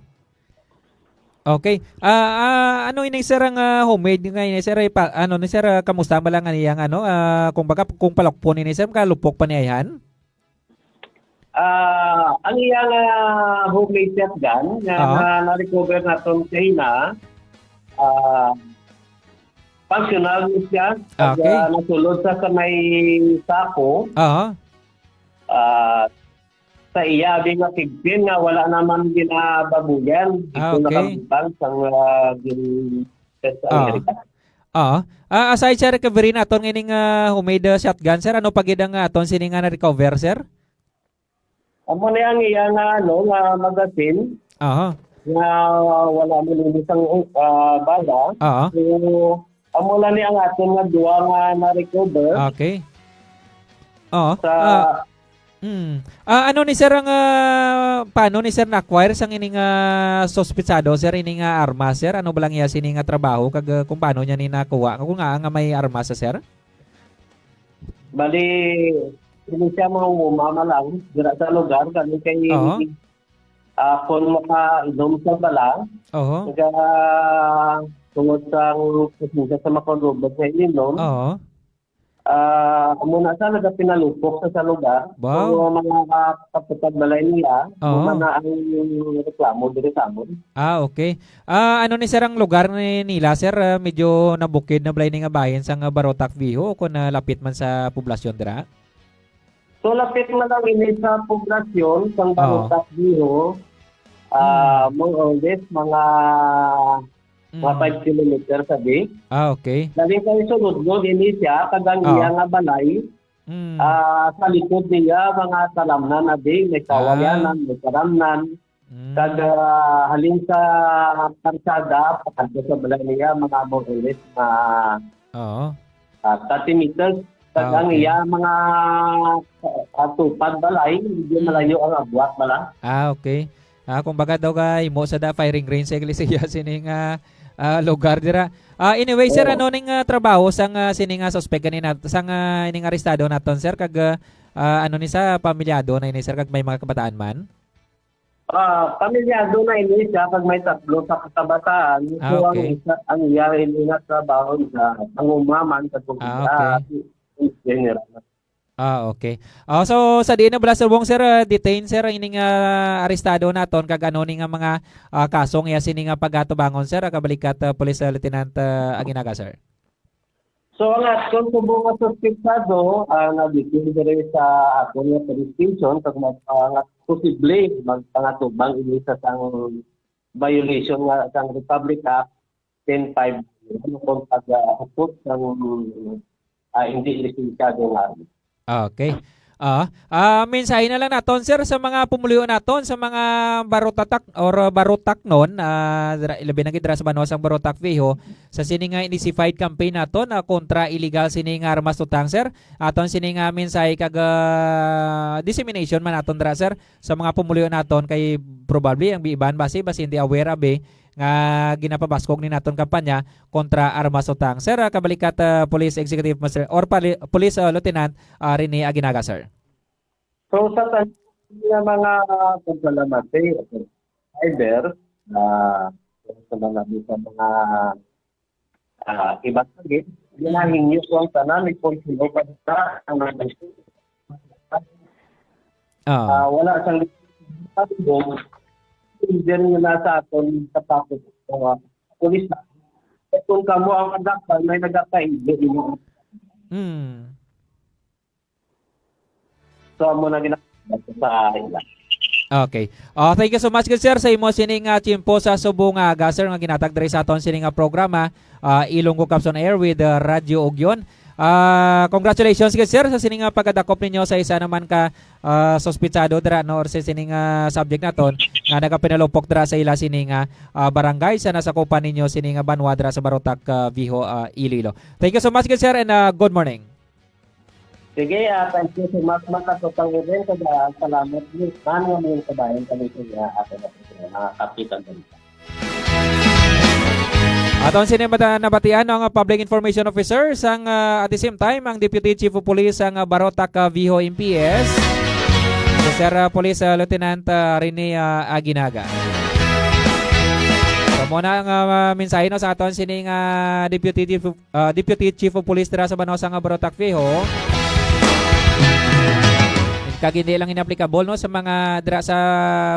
Okay. Ah, ah, ano ini, sir, ang, ah, homemade nga ini, sir? Ay, pa, ano ni, sir, ah, kamusta man lang ang iyang, ano, ah, kung baga, kung palukpon ini, sir, kalupok pa ni ayhan? Ah, ang iyang, ah, homemade shotgun nga Ah. na, na-recover naton kay na, ah, functional ni siya. Pag, Okay. ah, nasulod sa, sa may sako, Ah. ah, sa iya, abi nga kigpin nga wala naman ginababuyan. Ah, Ito okay. nakabutang sang, ah, gin-, sa Ah. Amerika. Ah. Ah, aside sa recovery naton nga ining, ah, homemade, ah, shotgun, sir, ano pa gid ang, ah, aton sini nga na-recover, sir? Amo ni ang iya nga, ano, nga magazine Aha. nga wala man ini sang, ah, bala. Ah. So, amo lang ni ang aton nga duwa nga na-recover. Okay. Oo. Sa Ah, mm. Ah, ano ni sir ang, ah, paano ni sir na-acquire sang ini nga suspitsado, sir, ini nga armas, sir? Ano ba lang iya sini nga trabaho kag, ah, kung paano niya ni nakuha? Kung nga, nga may armas sa sir? Bali, ini siya mga umama lang, dira sa lugar, kami kay, Oo. ah, kung makainom sa bala, Oo. naga-, tungod sa presensya sa makalubog nga ininom, Oo. ah, amo na sa nagapinalupok sa, sa lugar. Wow. So, mga kapatag balay nila, Oo. amo na ang reklamo diri sa amon. Ah, okay. Ah, ano ni sir ang lugar ni nila, sir? Ah, medyo nabukid na balay ni nga bahin sa nga Barotac Viejo o kung, ah, lapit man sa poblasyon dira? So, lapit man lang ini sa poblasyon sang Oo. Barotac Viejo. Ah, Hmm. more or less, mga, mga Hmm. five kilometers sa di. Ah, okay. Galing kay sulod, no, din siya, kag ang Oo. iya nga balay, Mm. Ah, sa likod niya, mga talamnan, abi, may Ah. kawayanan, may talamnan. Mm. Kag, ah, halin sa karsada, pakadto sa balay niya, mga more or less, mga, Oo. ah, thirty meters. Kag Ah, ang okay. iya, mga, ah, tupad balay, medyo Mm. malayo ang agwat bala. Ah, okay. Ah, kumbaga daw ka himo sa da firing range sa iglesia sining, ah, ah, lugar dira. Ah, anyway, sir, Oo. ano ning, ah, trabaho sang, ah, sining, ah, suspek ganina, sang, ah, ining arestado naton, sir, kag, ah, ah, ano ni sa pamilyado na ini, sir, kag may mga kabataan man? Ah, pamilyado na ini siya kag may tatlo sa kabataan. Ah, So, ang okay. isa, ang iya ini nga trabaho sa pangumaman sa Ah, okay. General. Ah, okay. Ah, so, sa diin na bala subong, sir, ah, detain, sir, ang ining, ah, arestado naton, kag ano ni nga mga, ah, kaso nga iya sini nga pagatubangon, sir, ah, kabalikat, ah, Police, ah, Lieutenant, ah, Aguinaga, sir? So, ang aton subong nga suspetsado, ah, nga detain diri sa aton nga police station, kag mag-, ah, nga posible magpangatubang ini sa sang violation nga sang Republic Act ten five, ano, kung pag, ah, upot sang, ah, hindi lisensyado nga armas. Okay. Ah, ah, mensahe na lang naton, sir, sa mga pumuluyo naton, sa mga barotatak or barotaknon, ah, dira-, ilabi na gid dira sa banwa sang Barotac Viejo, sa sini nga intensified campaign naton, ah, kontra illegal sini nga armas tutang, sir. Aton sini nga mensahe kag, ah, dissemination man naton dira, sir, sa mga pumuluyo naton, kay probably ang iban basi, basi hindi aware, abi, nga ginapabaskog ni naton kampanya kontra armas utang. Sir, ah, kabalikat, ah, Police Executive Master or pali-, Police, ah, Lieutenant, ah, Rene Aguinaga, sir. So, sa tan-, nga mga pagkalamati, driver, ah, sa mga, sa mga, ah, iba sa gid, ginahingyo ko ang tanan, ni Consuelo Padilla, ang mga Ah. Ah, wala sang Diyan nga nasa aton sa tapos, ah, pulis na. Kung kamo ang nagdakpan, may nagdakpan, hindi mo. Hmm. So, amo na gina-, sa ila. Okay. Ah, thank you so much, good sir, sa imo sining, ah, tiyempo sa subong nga aga, sir, nga ginatag diri sa aton sining, ah, programa, ah, Ilonggo Caps on Air with, ah, Radyo Ugyon. Ah, congratulations, good sir, sa sining, ah, pagkadakop ninyo sa isa naman ka, ah, suspitsado dira, no, or sa sining, ah, subject naton nga nagapinalupok dira sa ila sining, ah, ah, barangay sa nasakupan ninyo sining, ah, banwa dira sa Barotac, ah, Viejo, ah, Iloilo. Thank you so much, good sir, and, ah, good morning. Sige, ah, thank you so much, mga katupang event. Kag, ah, salamat, man, nga mga kabayan kami sa, ah, ato na, mga kapitan. Aton sini mata-, nabatian ang public information officer sang, ah, at the same time ang Deputy Chief of Police sang, ah, Barotac, ah, Viejo M P S, si Sir, ah, Police, ah, Lieutenant, ah, Rene, ah, Aguinaga. So, muna ang, ah, mensahe, no, sa aton sining, ah, Deputy Chief of ah, Deputy Chief of Police dira sa banwa sang Barotac Viejo. Kag hindi lang inapplicable, no, sa mga dira sa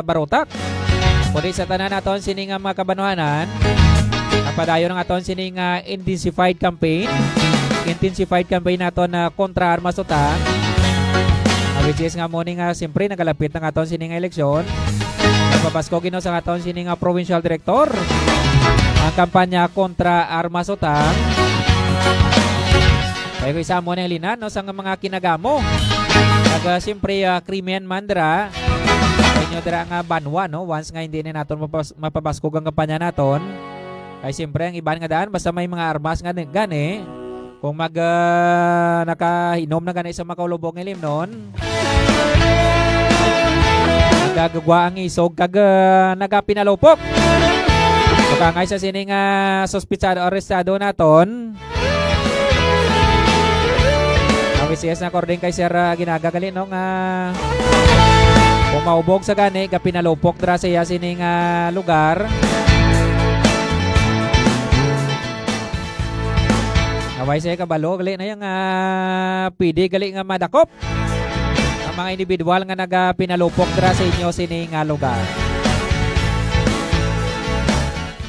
Barotac, kundi sa tanan naton sini nga mga kabanwanan. Ang padayon ang aton sini nga intensified campaign. Intensified campaign naton na kontra armas utang. Ah, which is nga mo ni nga, siyempre, nagalapit ang aton sini nga eleksyon. Napabaskog, no, sa aton sini nga provincial director ang kampanya kontra armas utang. Kay ko isa mo na linan, no, sa nga mga kinagamo. Kag, ah, siyempre, ah, krimen man dira. Sa inyo dira nga banwa, no, once nga hindi na naton mapas-, mapabaskog ang kampanya naton. Kay siyempre, ang iban nga daan, basta may mga armas nga ni-, gani, kung mag, ah, nakahinom na gani sa makaulubong nga limnon, nagagagwa ang isog kag, ah, nagapinalupok. Pagkangay sa sining, ah, suspitsado, arestado naton. Ang W C S na according kay Sir, ah, Aguinaga gali, no, nga kung maubog sa gani, gapinalupok dira sa iya sining, ah, lugar. Naway siya kabalo, gali na yang, ah, pwede gali nga madakop ang mga individual nga nagapinalupok dira sa inyo sini nga lugar.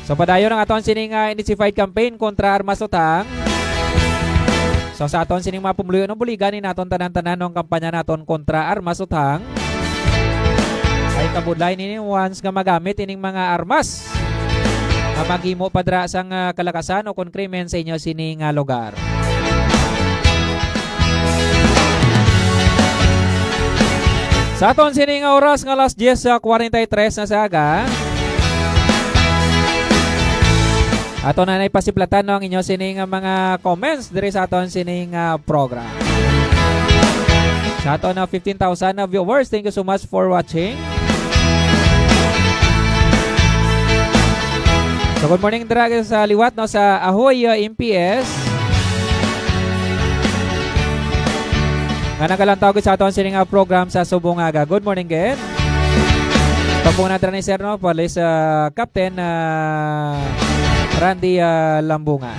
So, padayon ang aton sini nga intensified campaign kontra armas utang. So, sa aton sining mga pumuluyo, no, buligan ni naton tanan-tanan, no, ang kampanya naton kontra armas utang. Ay kabudlay nini once nga magamit ining mga armas nga maghimo pa dira sang, ah, kalakasan o kon krimen sa inyo sini nga lugar. Sa aton sini nga oras nga alas diyes sa kwarenta y tres na sa aga, ato na nay pasiplatan, no, ang inyo sini nga mga comments diri sa aton sini nga program. Sa aton na fifteen thousand na viewers, thank you so much for watching. So, good morning dira sa liwat, no, sa Ahoy, uh, M P S. Nga nagalantaw gid sa aton sini nga program sa subong nga aga. Good morning, gid. Pagpungna dira ni Sir, no, Police, uh, Captain, uh, Randy, uh, Lambunga.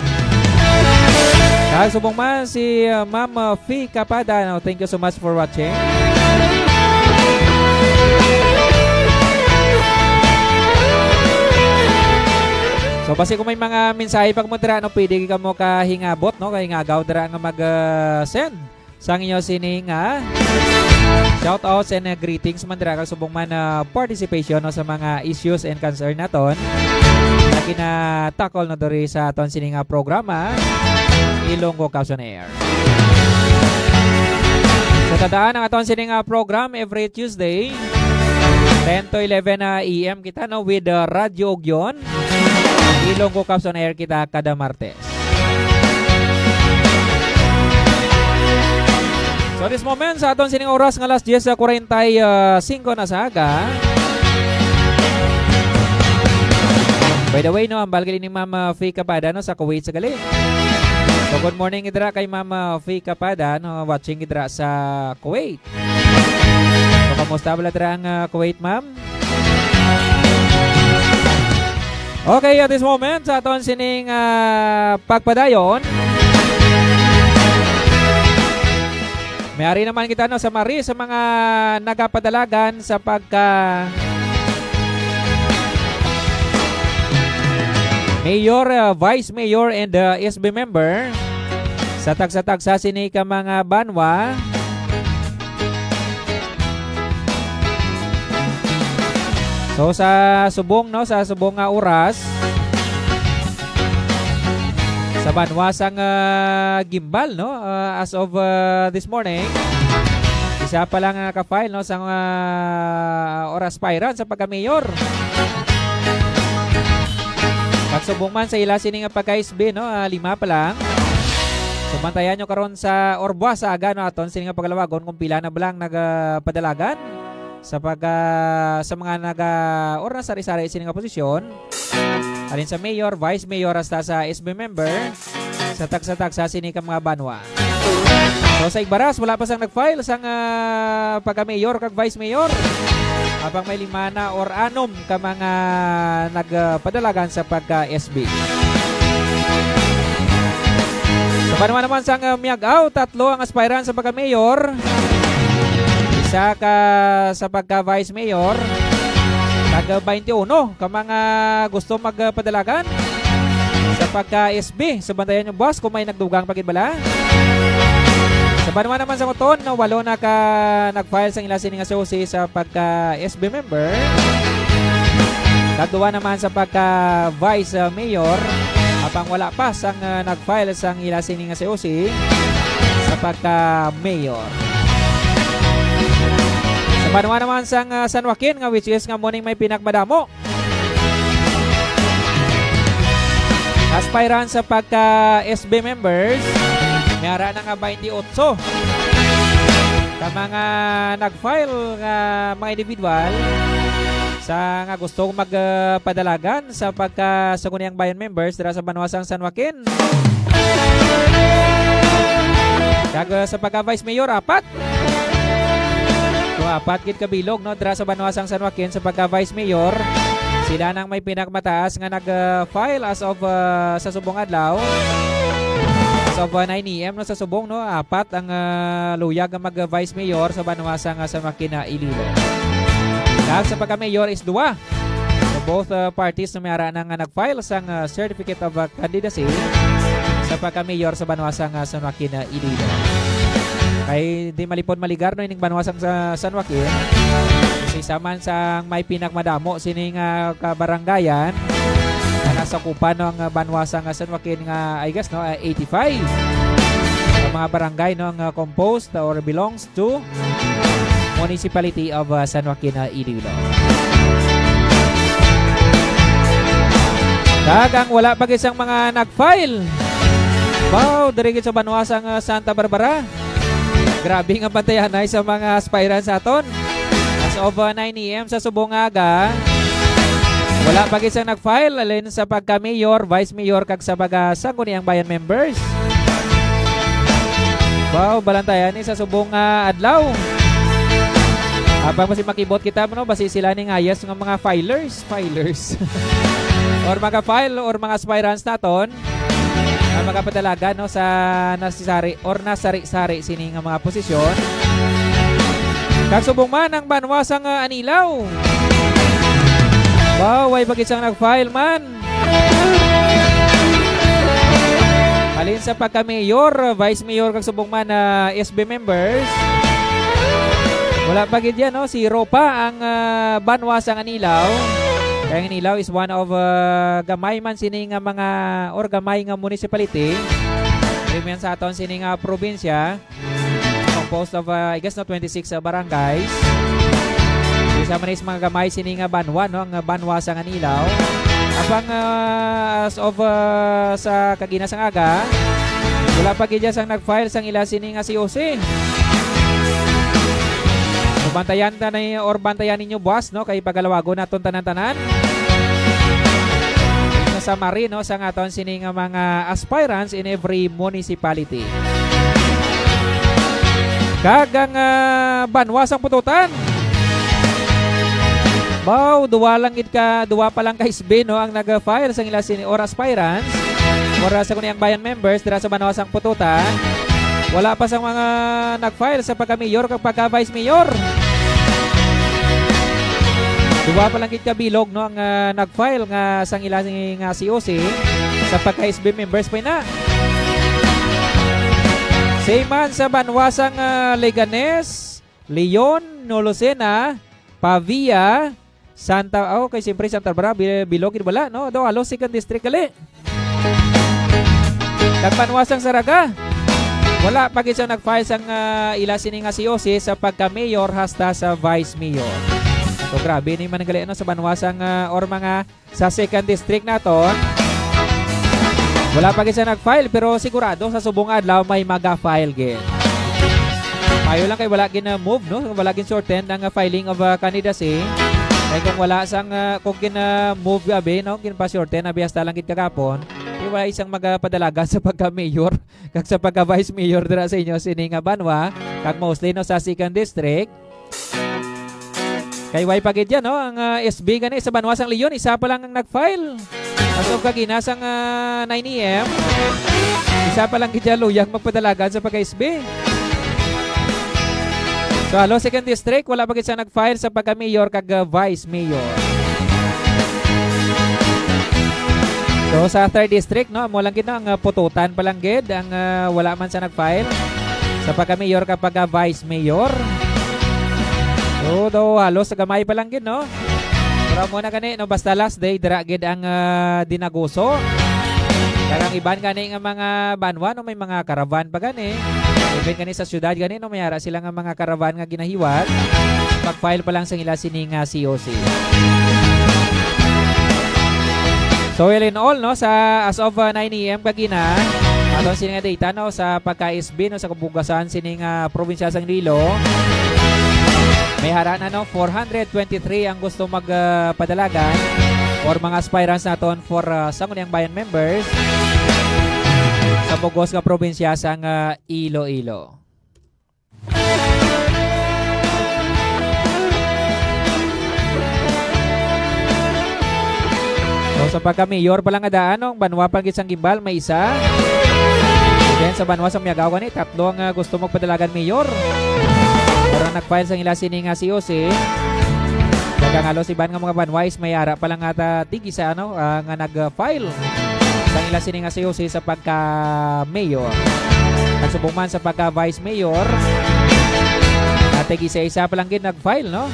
Sa subong man si, uh, Ma'am, uh, Fee Kapada, no, thank you so much for watching. So, basi kung may mga mensahe pa mo dira, no, pwede kamo kahingabot, no, kahingagaw dira nga mag, uh, send sang inyo sini nga shoutouts and, uh, greetings man dira kag subong man, uh, participation, no, sa mga issues and concern naton na ginatakol, no, diri sa aton sini nga programa, Ilonggo Caps on Air. So, tandaan ang aton sini nga program every Tuesday, ten to eleven a m kita, no, with, uh, Radyo Ugyon. Ilonggo Caps on Air kita kada Martes. So, this moment, sa aton sining oras nga alas diyes sa kwarenta y singko na sa aga. By the way, no, ang balgil ni Ma'am, uh, Faye Kapada, no, sa Kuwait sa gali. So, good morning, idra kay Ma'am, uh, Faye Kapada, no, watching idra sa Kuwait. So, kamusta bala dira ang, ah, Kuwait, ma'am? Okay, at this moment, sa aton sining, ah, pagpadayon, may ari naman kita, no, sa mari sa mga nagapadalagan sa pagka mayor, ah, vice mayor, and, ah, S B member. Sa tagsa-tagsa sini ka mga banwa. So, sa subong, no, sa subong nga oras, sa banwa sang, ah, Guimbal, no, ah, as of, ah, this morning, isa pa lang ang naka-file, no, sang, ah, or aspirant sa pagka-mayor. Pagsubong man sa ila sini nga pagka-S B, no, ah, lima pa lang. So, bantayan nyo karon sa or buwas sa aga, no, aton sini nga pagalawagon kung pila na ba lang nagapadalagan sa pag, ah, sa mga naga or nasari-sari sini nga posisyon. Alin sa mayor, vice mayor, hasta sa S B member, sa tagsa-tagsa sini ka mga banwa. So, sa Igbaras, wala pa sang nag-file sang, ah, pagka-mayor kag vice mayor. Habang may lima na or anom ka mga nagpadalagan sa pagka-S B. Sa banwa naman sang, ah, Miag-ao, tatlo ang aspirant sa pagka-mayor. Isa ka sa pagka-vice mayor. Tag twenty-one ka mga gusto magpadalagan sa pagka-S B. So, bantayan nyo, boss, kung may nagdugang pa gid bala. Sa banwa naman sang Oton, no, walo na ka nag-file sang ila sini nga C O C sa pagka-S B member. Kag duwa naman sa pagka-vice, uh, mayor, apang wala pa sang, uh, nag-file sang ila sini nga C O C sa pagka-mayor. Sa banwa naman sang, uh, San Joaquin, nga which is nga muning may pinakmadamo aspirant sa pagka S B members, may ara na nga twenty-eight ka mga nag-file nga mga individual sa nga gusto magpadalagan sa pagka Sangguniang Bayan members dira sa banwa sang San Joaquin. Kag, uh, sa pagka Vice Mayor, apat. So, apat gid ka bilog, no, dira sa banwa sang San Joaquin sa pagka Vice Mayor. Sila nang may pinakamataas nga nag, uh, file as of, uh, sa subong adlaw. As of, uh, nine a m, no, sa subong, no, apat ang, uh, luyag nga mag, uh, Vice Mayor sa banwa sang, uh, San Joaquin, uh, Iloilo. Kag sa pagka-mayor is duwa. So, both, uh, parties na may ara na nga nag-file sang, uh, certificate of, uh, candidacy sa pagka-mayor sa banwa sang, uh, San Joaquin, uh, Iloilo. Kay di malipod maligar, no, ining banwa sang sa San Joaquin. Kasi isa man sang may pinakmadamo sini nga kabarangayan nga nasakupan, no, ang, uh, banwa sang, uh, San Joaquin nga, I guess, no, uh, eighty-five ang mga barangay, no, nga composed or belongs to Municipality of, uh, San Joaquin, uh, Iloilo. Kag ang wala pa gid sang mga nag-file. Wow, diri gid sa banwa sang, uh, Santa Barbara. Grabe nga bantayanay sa mga aspirants aton. As of, uh, nine a m sa subong nga aga, wala pa gid sang nag-file, halin sa pagka-mayor, vice mayor, kag sa pagka Sangguniang Bayan members. Wow, balantayan ni sa subong nga adlaw. Apang basi makibot kita, no, basi sila ni nga yes nga mga filers, filers. Or mga file, or mga aspirants naton, nga magapadalagan, no, sa nasari or nasari-sari sini nga mga posisyon. Kag subong man ang banwa sang, ah, Anilao. Wow, way pa gid sang nag-file man. Halin sa pagka-mayor, vice mayor, kag subong man, ah, S B members, wala pa gid yan, no? Zero pa ang, ah, banwa sang Anilao. Kay ang Anilao is one of, ah, gamay man sini nga mga, or gamay nga municipality. Diri man sa aton sini nga probinsya. Composed of, uh, I guess, no, twenty-six, uh, barangays. Isa man is mga gamay sini nga banwa, no, ang, uh, banwa sang Anilao. Apang, uh, as of, uh, sa kagina sang aga, wala pa gid sang nag-file sang ila sini nga C O C. So, bantayan ta na, or bantayan ninyo buwas, no, kay pagalawagon naton tanan-tanan. Sa summary, no, sa aton sini nga mga aspirants in every municipality. Kag ang, ah, banwa sang Pututan. Baw, duwa lang gid ka, duwa pa lang ka S B, no, ang nag-file sang ila sini or aspirants or, ah, Sangguniang Bayan members dira sa banwa sang Pututan. Wala pa sang mga nag-file sa pagka-mayor kag pagka-vice mayor. Duwa pa lang gid ka bilog, no, ang, ah, nag-file nga sang ila ni nga C O C sa pagka-S B members pa ina. Same man sa banwa sang, ah, Leganes, Leon, Lucena, Pavia, Santa, oh, kay siyempre Santa Barbara, bi-, bilog gid wala, no? Daw halos second district gali. Kag banwa sang Zarraga, wala pa gid sang nag-file sang, ah, ila sini nga C O C sa pagka-mayor hasta sa vice mayor. So, grabe ni man gali, ano, sa banwa sang, ah, or mga sa second district naton. Wala pa gid sang nag-file, pero sigurado sa subong nga adlaw may maga-file gid. Mayo lang kay wala gin, ah, move, no? Wala gin shorten ang, ah, filing of, ah, candidacy. Kay kung wala sang, ah, kung gin, ah, move abi, no? Gin pa shorten abi hasta lang gid kagapon. Di wala isang magapadalagan sa pagka-mayor kag sa pagka-vice mayor dira sa inyo sini nga banwa, kag mostly, no, sa second district. Kay way pa gid yan, no? Ang, ah, S B gani sa banwa sang Leon, isa pa lang ang nag-file. As of kagina sang, ah, nine a m, isa pa lang gid yan luyag magpadalagan sa pagka-S B. So, halos second district, wala pa gid siya nag-file sa pagka-mayor kag, ah, vice mayor. So, sa third district, no, amo lang gid, no, ang, ah, Pututan pa lang gid ang, ah, wala man sa nag-file sa pagka-mayor kag pagka-vice mayor. So, daw halos gamay pa lang gid, no? Pero amo na gani, no, basta last day, dira gid ang, ah, Dinaguso. Kag ang iban gani nga mga banwa, no, may mga caravan pa gani. Even gani sa syudad gani, no, may ara sila nga mga caravan nga ginahiwat. Mag-file pa lang sa ila sini nga C O C. So, all in all, no, sa as of, uh, nine a m kagina, aton sini nga data, no, sa pagka-S B, no, sa kabugasan sini nga probinsya sang Iloilo, may hara na, no, four hundred twenty-three ang gusto mag, uh, padalagan or mga aspirants naton for, uh, Sangguniang Bayan members sa bugos nga probinsya sang, uh, Iloilo. So, sa pagka-mayor pa lang nga daan, no, ang banwa pa gid sang Guimbal, may isa. Then, sa banwa sang Miagao gani, tatlo ang, ah, gusto magpadalagan mayor. Pero nag-file sang ila sini nga C O C. Kag ang halos iban nga mga banwa is may ara pa lang ata tig isa, ano, ah, nga nag-file sang ila sini nga C O C sa pagka-mayor. Kag subong man sa pagka-vice mayor, ah, tig isa-isa pa lang gid nag-file, no?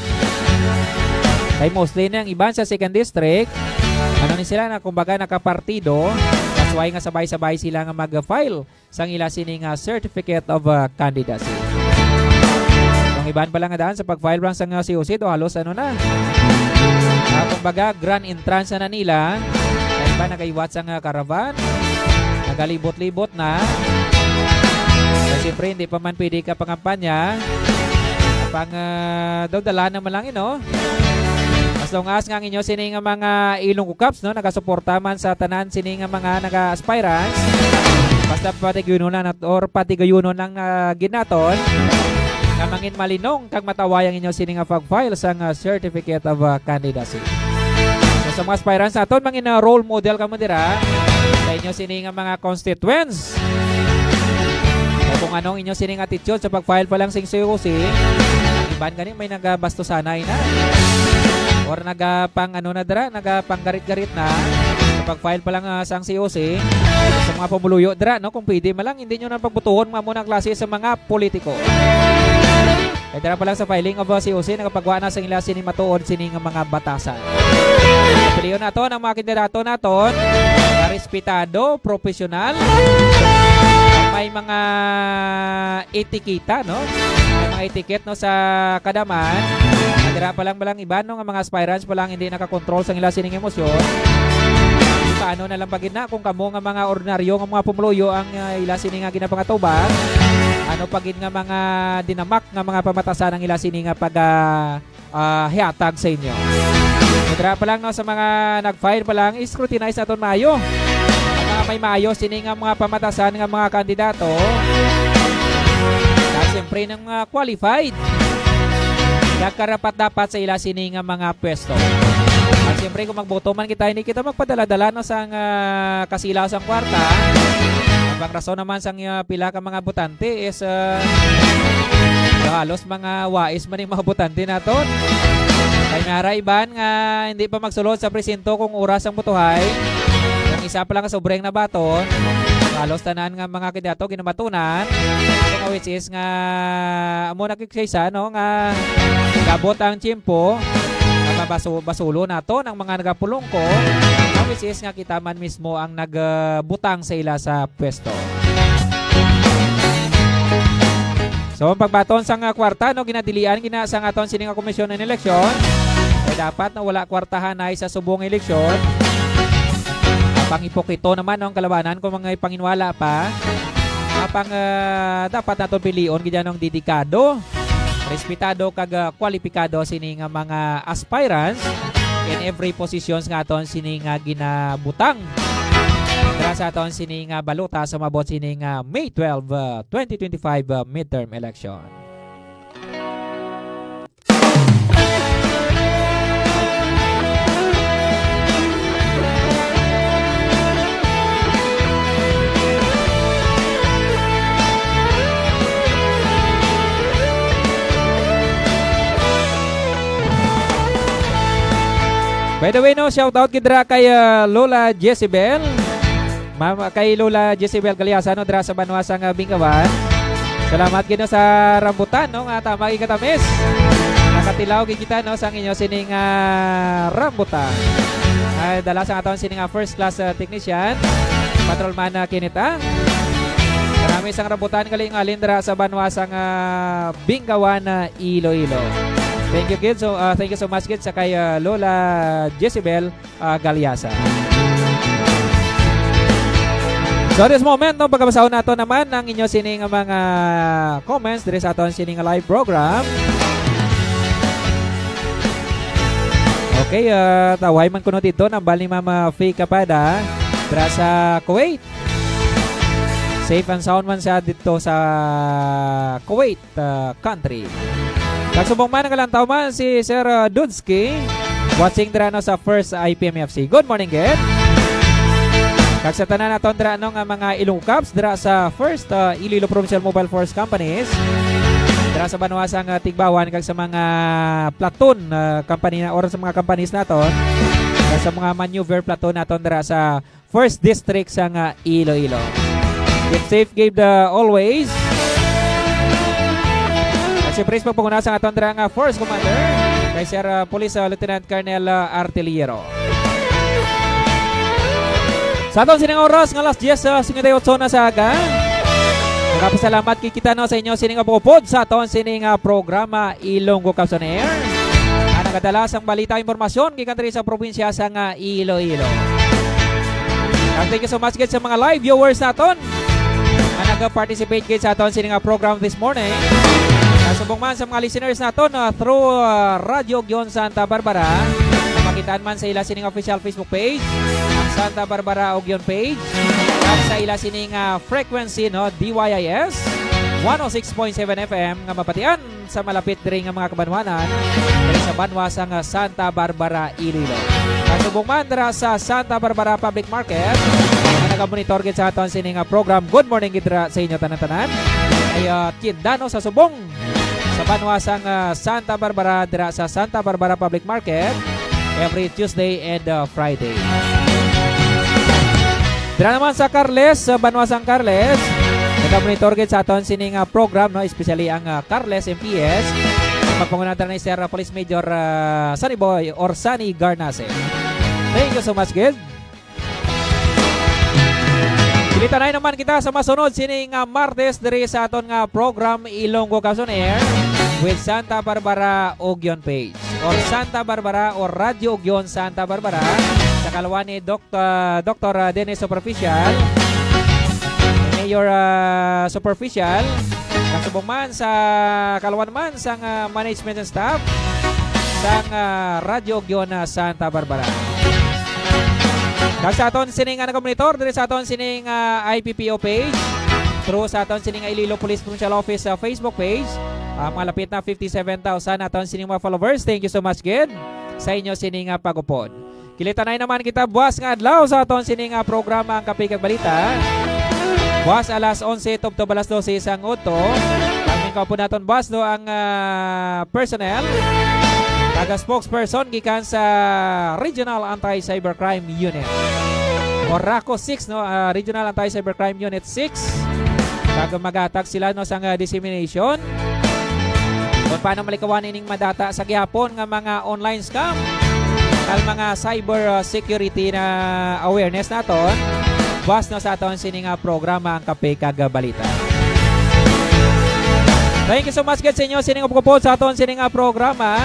Kay mostly na ang iban sa second district, ano ni sila na, kumbaga, nakapartido, that's why nga sabay-sabay sila nga mag-file sang ila sini nga certificate of, uh, candidacy. Kung Iban pa lang nga daan sa pag-file lang sa nga C O C, do halos ano na. Ah, kumbaga, grand entrance na nila. Ay ba, nagaiwat sa nga caravan? Nagalibot-libot na. Kay siyempre, hindi pa man pwede ka pangampanya. Pang, ah, daw dala naman lang, you know? As long as nga ang inyo sini nga mga Ilonggo Cups, no, nagasuporta man sa tanan sini nga mga naga-aspirants. Basta patigayunon lang nat-, or patigayunon lang na ginaton nga mangin malinong kag mataway ang inyo sini nga pag-file sang, ah, Certificate of, ah, Candidacy. So, sa mga aspirants naton, mangin, ah, role model kamo dira sa inyo sini nga mga constituents. Kay kung anong inyo sining attitude sa pag-file pa lang sing C O C, iban gani may nagabastusanay na. Or nagapang ano na dira, nagapanggarit-garit na sa pag-file pa lang, ah, sang C O C. Sa mga pumuluyo dira, no, kung pwede man lang, hindi nyo na pagbutuhon mga muna klase sa mga politiko. Kay dira pa lang sa filing of, uh, C O C, nakapagwa na sa ila sini matuod sini nga mga batasan. Pilion naton ang mga kandidato naton nga respetado, profesional, may mga etiketa, no? May mga etiquette, no, sa kadaman. Dira pa lang, pa lang iban, no, nga mga aspirants pa lang hindi nakakontrol sa ila sining emosyon. Paano na lang pagid na kung kamo nga mga ordinaryo nga mga pumuluyo ang, uh, ila sini nga ginapangatubang? Ano pagid nga mga dinamak nga mga pamatasan ang ila sini nga pag, ah, ah, hiatag sa inyo. Dira pa lang, no, sa mga nag-file pa lang, scrutinize naton maayo. Ang mga may maayo sini nga mga pamatasan nga mga kandidato. Kag siyempre ng mga qualified. Kag karapat-dapat sa ila sini nga mga pwesto. At siyempre, kung magboto man kita, hindi kita magpadala-dala, no, sang, ah, kasilaw sang kwarta. Ang rason naman sang, ah, pila ka mga botante is, ah, halos mga wais man yung mga botante naton. Kay may ara iban nga hindi pa magsulod sa presinto kung oras ang botohay. Yung isa pa lang ka sobreng nabaton, halos tanan nga mga kandidato ginamatunan. So, which is nga, amo na kay sa, no, nga kabot ang tiyempo, nga mabasu-, basulo naton ang mga nagapulongko, nga which is nga kita man mismo ang nagbutang sa ila sa pwesto. So, ang pagbaton sang, ah, kwarta, no, ginadilian gina sang aton sini nga komisyon ng eleksyon. Kay dapat na wala kwartahan na sa subong eleksyon. Pang ipokito naman, no, ang kalabanan kung mga ipanginwala pa. Apang, ah, dapat naton pilion gid ang dedikado, respetado kag, ah, kwalipikado sini nga mga aspirants in every positions nga aton sini nga ginabutang. Para sa aton sini nga balota sa mabot sini nga May twelve, ah, twenty twenty-five, ah, midterm election. By the way, no, shout out gid dira kay, ah, Lola Jezebel. Ma'am, kay Lola Jezebel Galiasa, no, dira sa banwa sang, ah, Bingawan. Salamat gid, no, sa rambutan, no, nga tama gid katamis. Nakatilaw gid kita, no, sang inyo sining, ah, rambutan. Ay, dala sa aton sining, ah, first class, ah, technician, Patrolman, ah, Kenneth Ang. Marami sang rambutan gali nga halin dira sa banwa sang, ah, Bingawan, ah, Iloilo. Thank you gid so, ah, thank you so much gid sa kay, ah, Lola Jezebel, ah, Galiasa. So, this moment, no, pagkabasahon nato naman ang inyo sini nga mga comments diri sa aton sini nga live program. Okay, ah, tawhay man kuno dito nang bali Mama Faye Kapada dira sa Kuwait. Safe and sound man siya dito sa Kuwait, ah, country. Kag subong man, nagalantaw man si Sir, ah, Dudski, watching dira, no, sa First I P M F C. Good morning, gid. Kag sa tanan naton dira, no, nga mga Ilonggo Cups dira sa First, ah, Iloilo Provincial Mobile Force Companies. Dira sa banwa sang, ah, Tigbauan kag sa mga platoon, ah, company na, or sa mga companies naton. Kag sa mga maneuver platoon naton dira sa First District sang, ah, Iloilo. Keep safe, keep the always. At siyempre, sa pagpanguna sa aton dira nga Force Commander, kay Sir, ah, Police, ah, Lieutenant Colonel, ah, Artillero. Sa aton sining oras nga alas diyes, ah, singkwenta y otso na sa aga. Nagapasalamat gid kita, no, sa inyo sining pag-upod sa aton sining, ah, programa Ilonggo Caps on Air. Ang nagadala sang balita, impormasyon gikan diri sa probinsya sang, ah, Iloilo. Kag thank you so much gid sa mga live viewers naton nga nag-participate gid sa aton sining, ah, program this morning. Subong man sa mga listeners naton, ah, through, ah, Radyo Ugyon Santa Barbara, makitaan man sa ila sining official Facebook page, ang Santa Barbara Ugyon page, at sa ila sining, ah, frequency, no, D Y I S, one oh six point seven F M, nga mabatian sa malapit diri nga mga kabanwanan, diri sa banwa sang, ah, Santa Barbara, Iloilo. Kasubong man dira sa Santa Barbara Public Market, nga nagamonitor gid sa aton sining, ah, program. Good morning gid dira sa inyo tanan-tanan. Ay, ah, tinda, no, sa subong sa banwa sang, ah, Santa Barbara, dira sa Santa Barbara Public Market every Tuesday and, ah, Friday. Dira naman sa Carles, sa banwa sang Carles, nagamonitor gid sa aton sining, ah, program, no, especially ang, ah, Carles M P S. Magpanguna dira ni Sir, ah, Police Major, ah, Sunny Boy or Sunny Garnase. Thank you so much gid. Dili, tanay naman kita sa masunod sining, ah, Martes diri sa aton nga program Ilonggo Caps on Air with Santa Barbara Ugyon page or Santa Barbara or Radyo Ugyon Santa Barbara, sa kaluwayan ni Doc-, ah, Doktor, ah, Dennis Superficial, Mayor, ah, Superficial, kasubong man sa kaluwayan man sang, ah, management and staff sang, ah, Radyo Ugyon, ah, Santa Barbara. Kag sa aton sining, ah, nagamonitor diri sa aton sining, ah, I P P O page, through sa aton sining Iloilo Police Provincial Office, ah, Facebook page, ah, mga lapit na fifty-seven thousand aton sining mga followers. Thank you so much gid sa inyo sining, ah, pag-upod. Kilitanay naman kita buwas nga adlaw sa aton sining, ah, programa, ang Kape kag Balita. Buwas alas onse tubtob alas dose sang udto. Ang mingkaupod naton buwas, no, ang, ah, personnel, taga spokesperson gikan sa Regional Anti-Cybercrime Unit o RACU six, no, ah, Regional Anti-Cybercrime Unit six. Kag magatag sila, no, sang, ah, dissemination kung paano malikawan ining madata sa gihapon nga mga online scam kag mga cyber, ah, security na awareness naton. Buwas na sa aton sini nga programa, ang Kape kag Balita. Thank you so much gid sa inyo sining upod sa aton sini nga programa.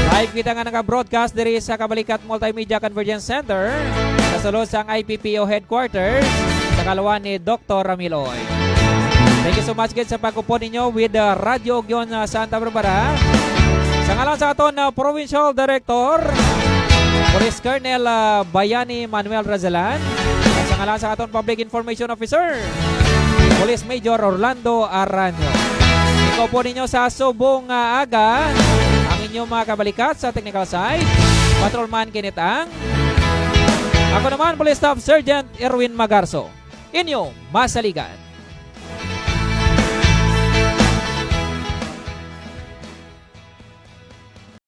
Live kita nga naka-broadcast diri sa Kabalikat Multimedia Convergence Center, sa sulod sang I P P O headquarters, sa kaluwayan ni Doktor Ramil Oy. Thank you so much gid sa pag-upod ninyo with, uh, Radyo Ugyon, uh, Santa Barbara. Sa ngalan sa aton, uh, Provincial Director, Police Colonel, uh, Bayani Manuel Razalan, at sa ngalan sa aton Public Information Officer, Police Major Orlando Aranyo. Ikaw po ninyo sa subong nga aga, ang inyong mga kabalikat sa technical side, Patrolman Kenneth Ang. Ako naman, Police Staff Sergeant Erwin Magarso. Inyo masaligan.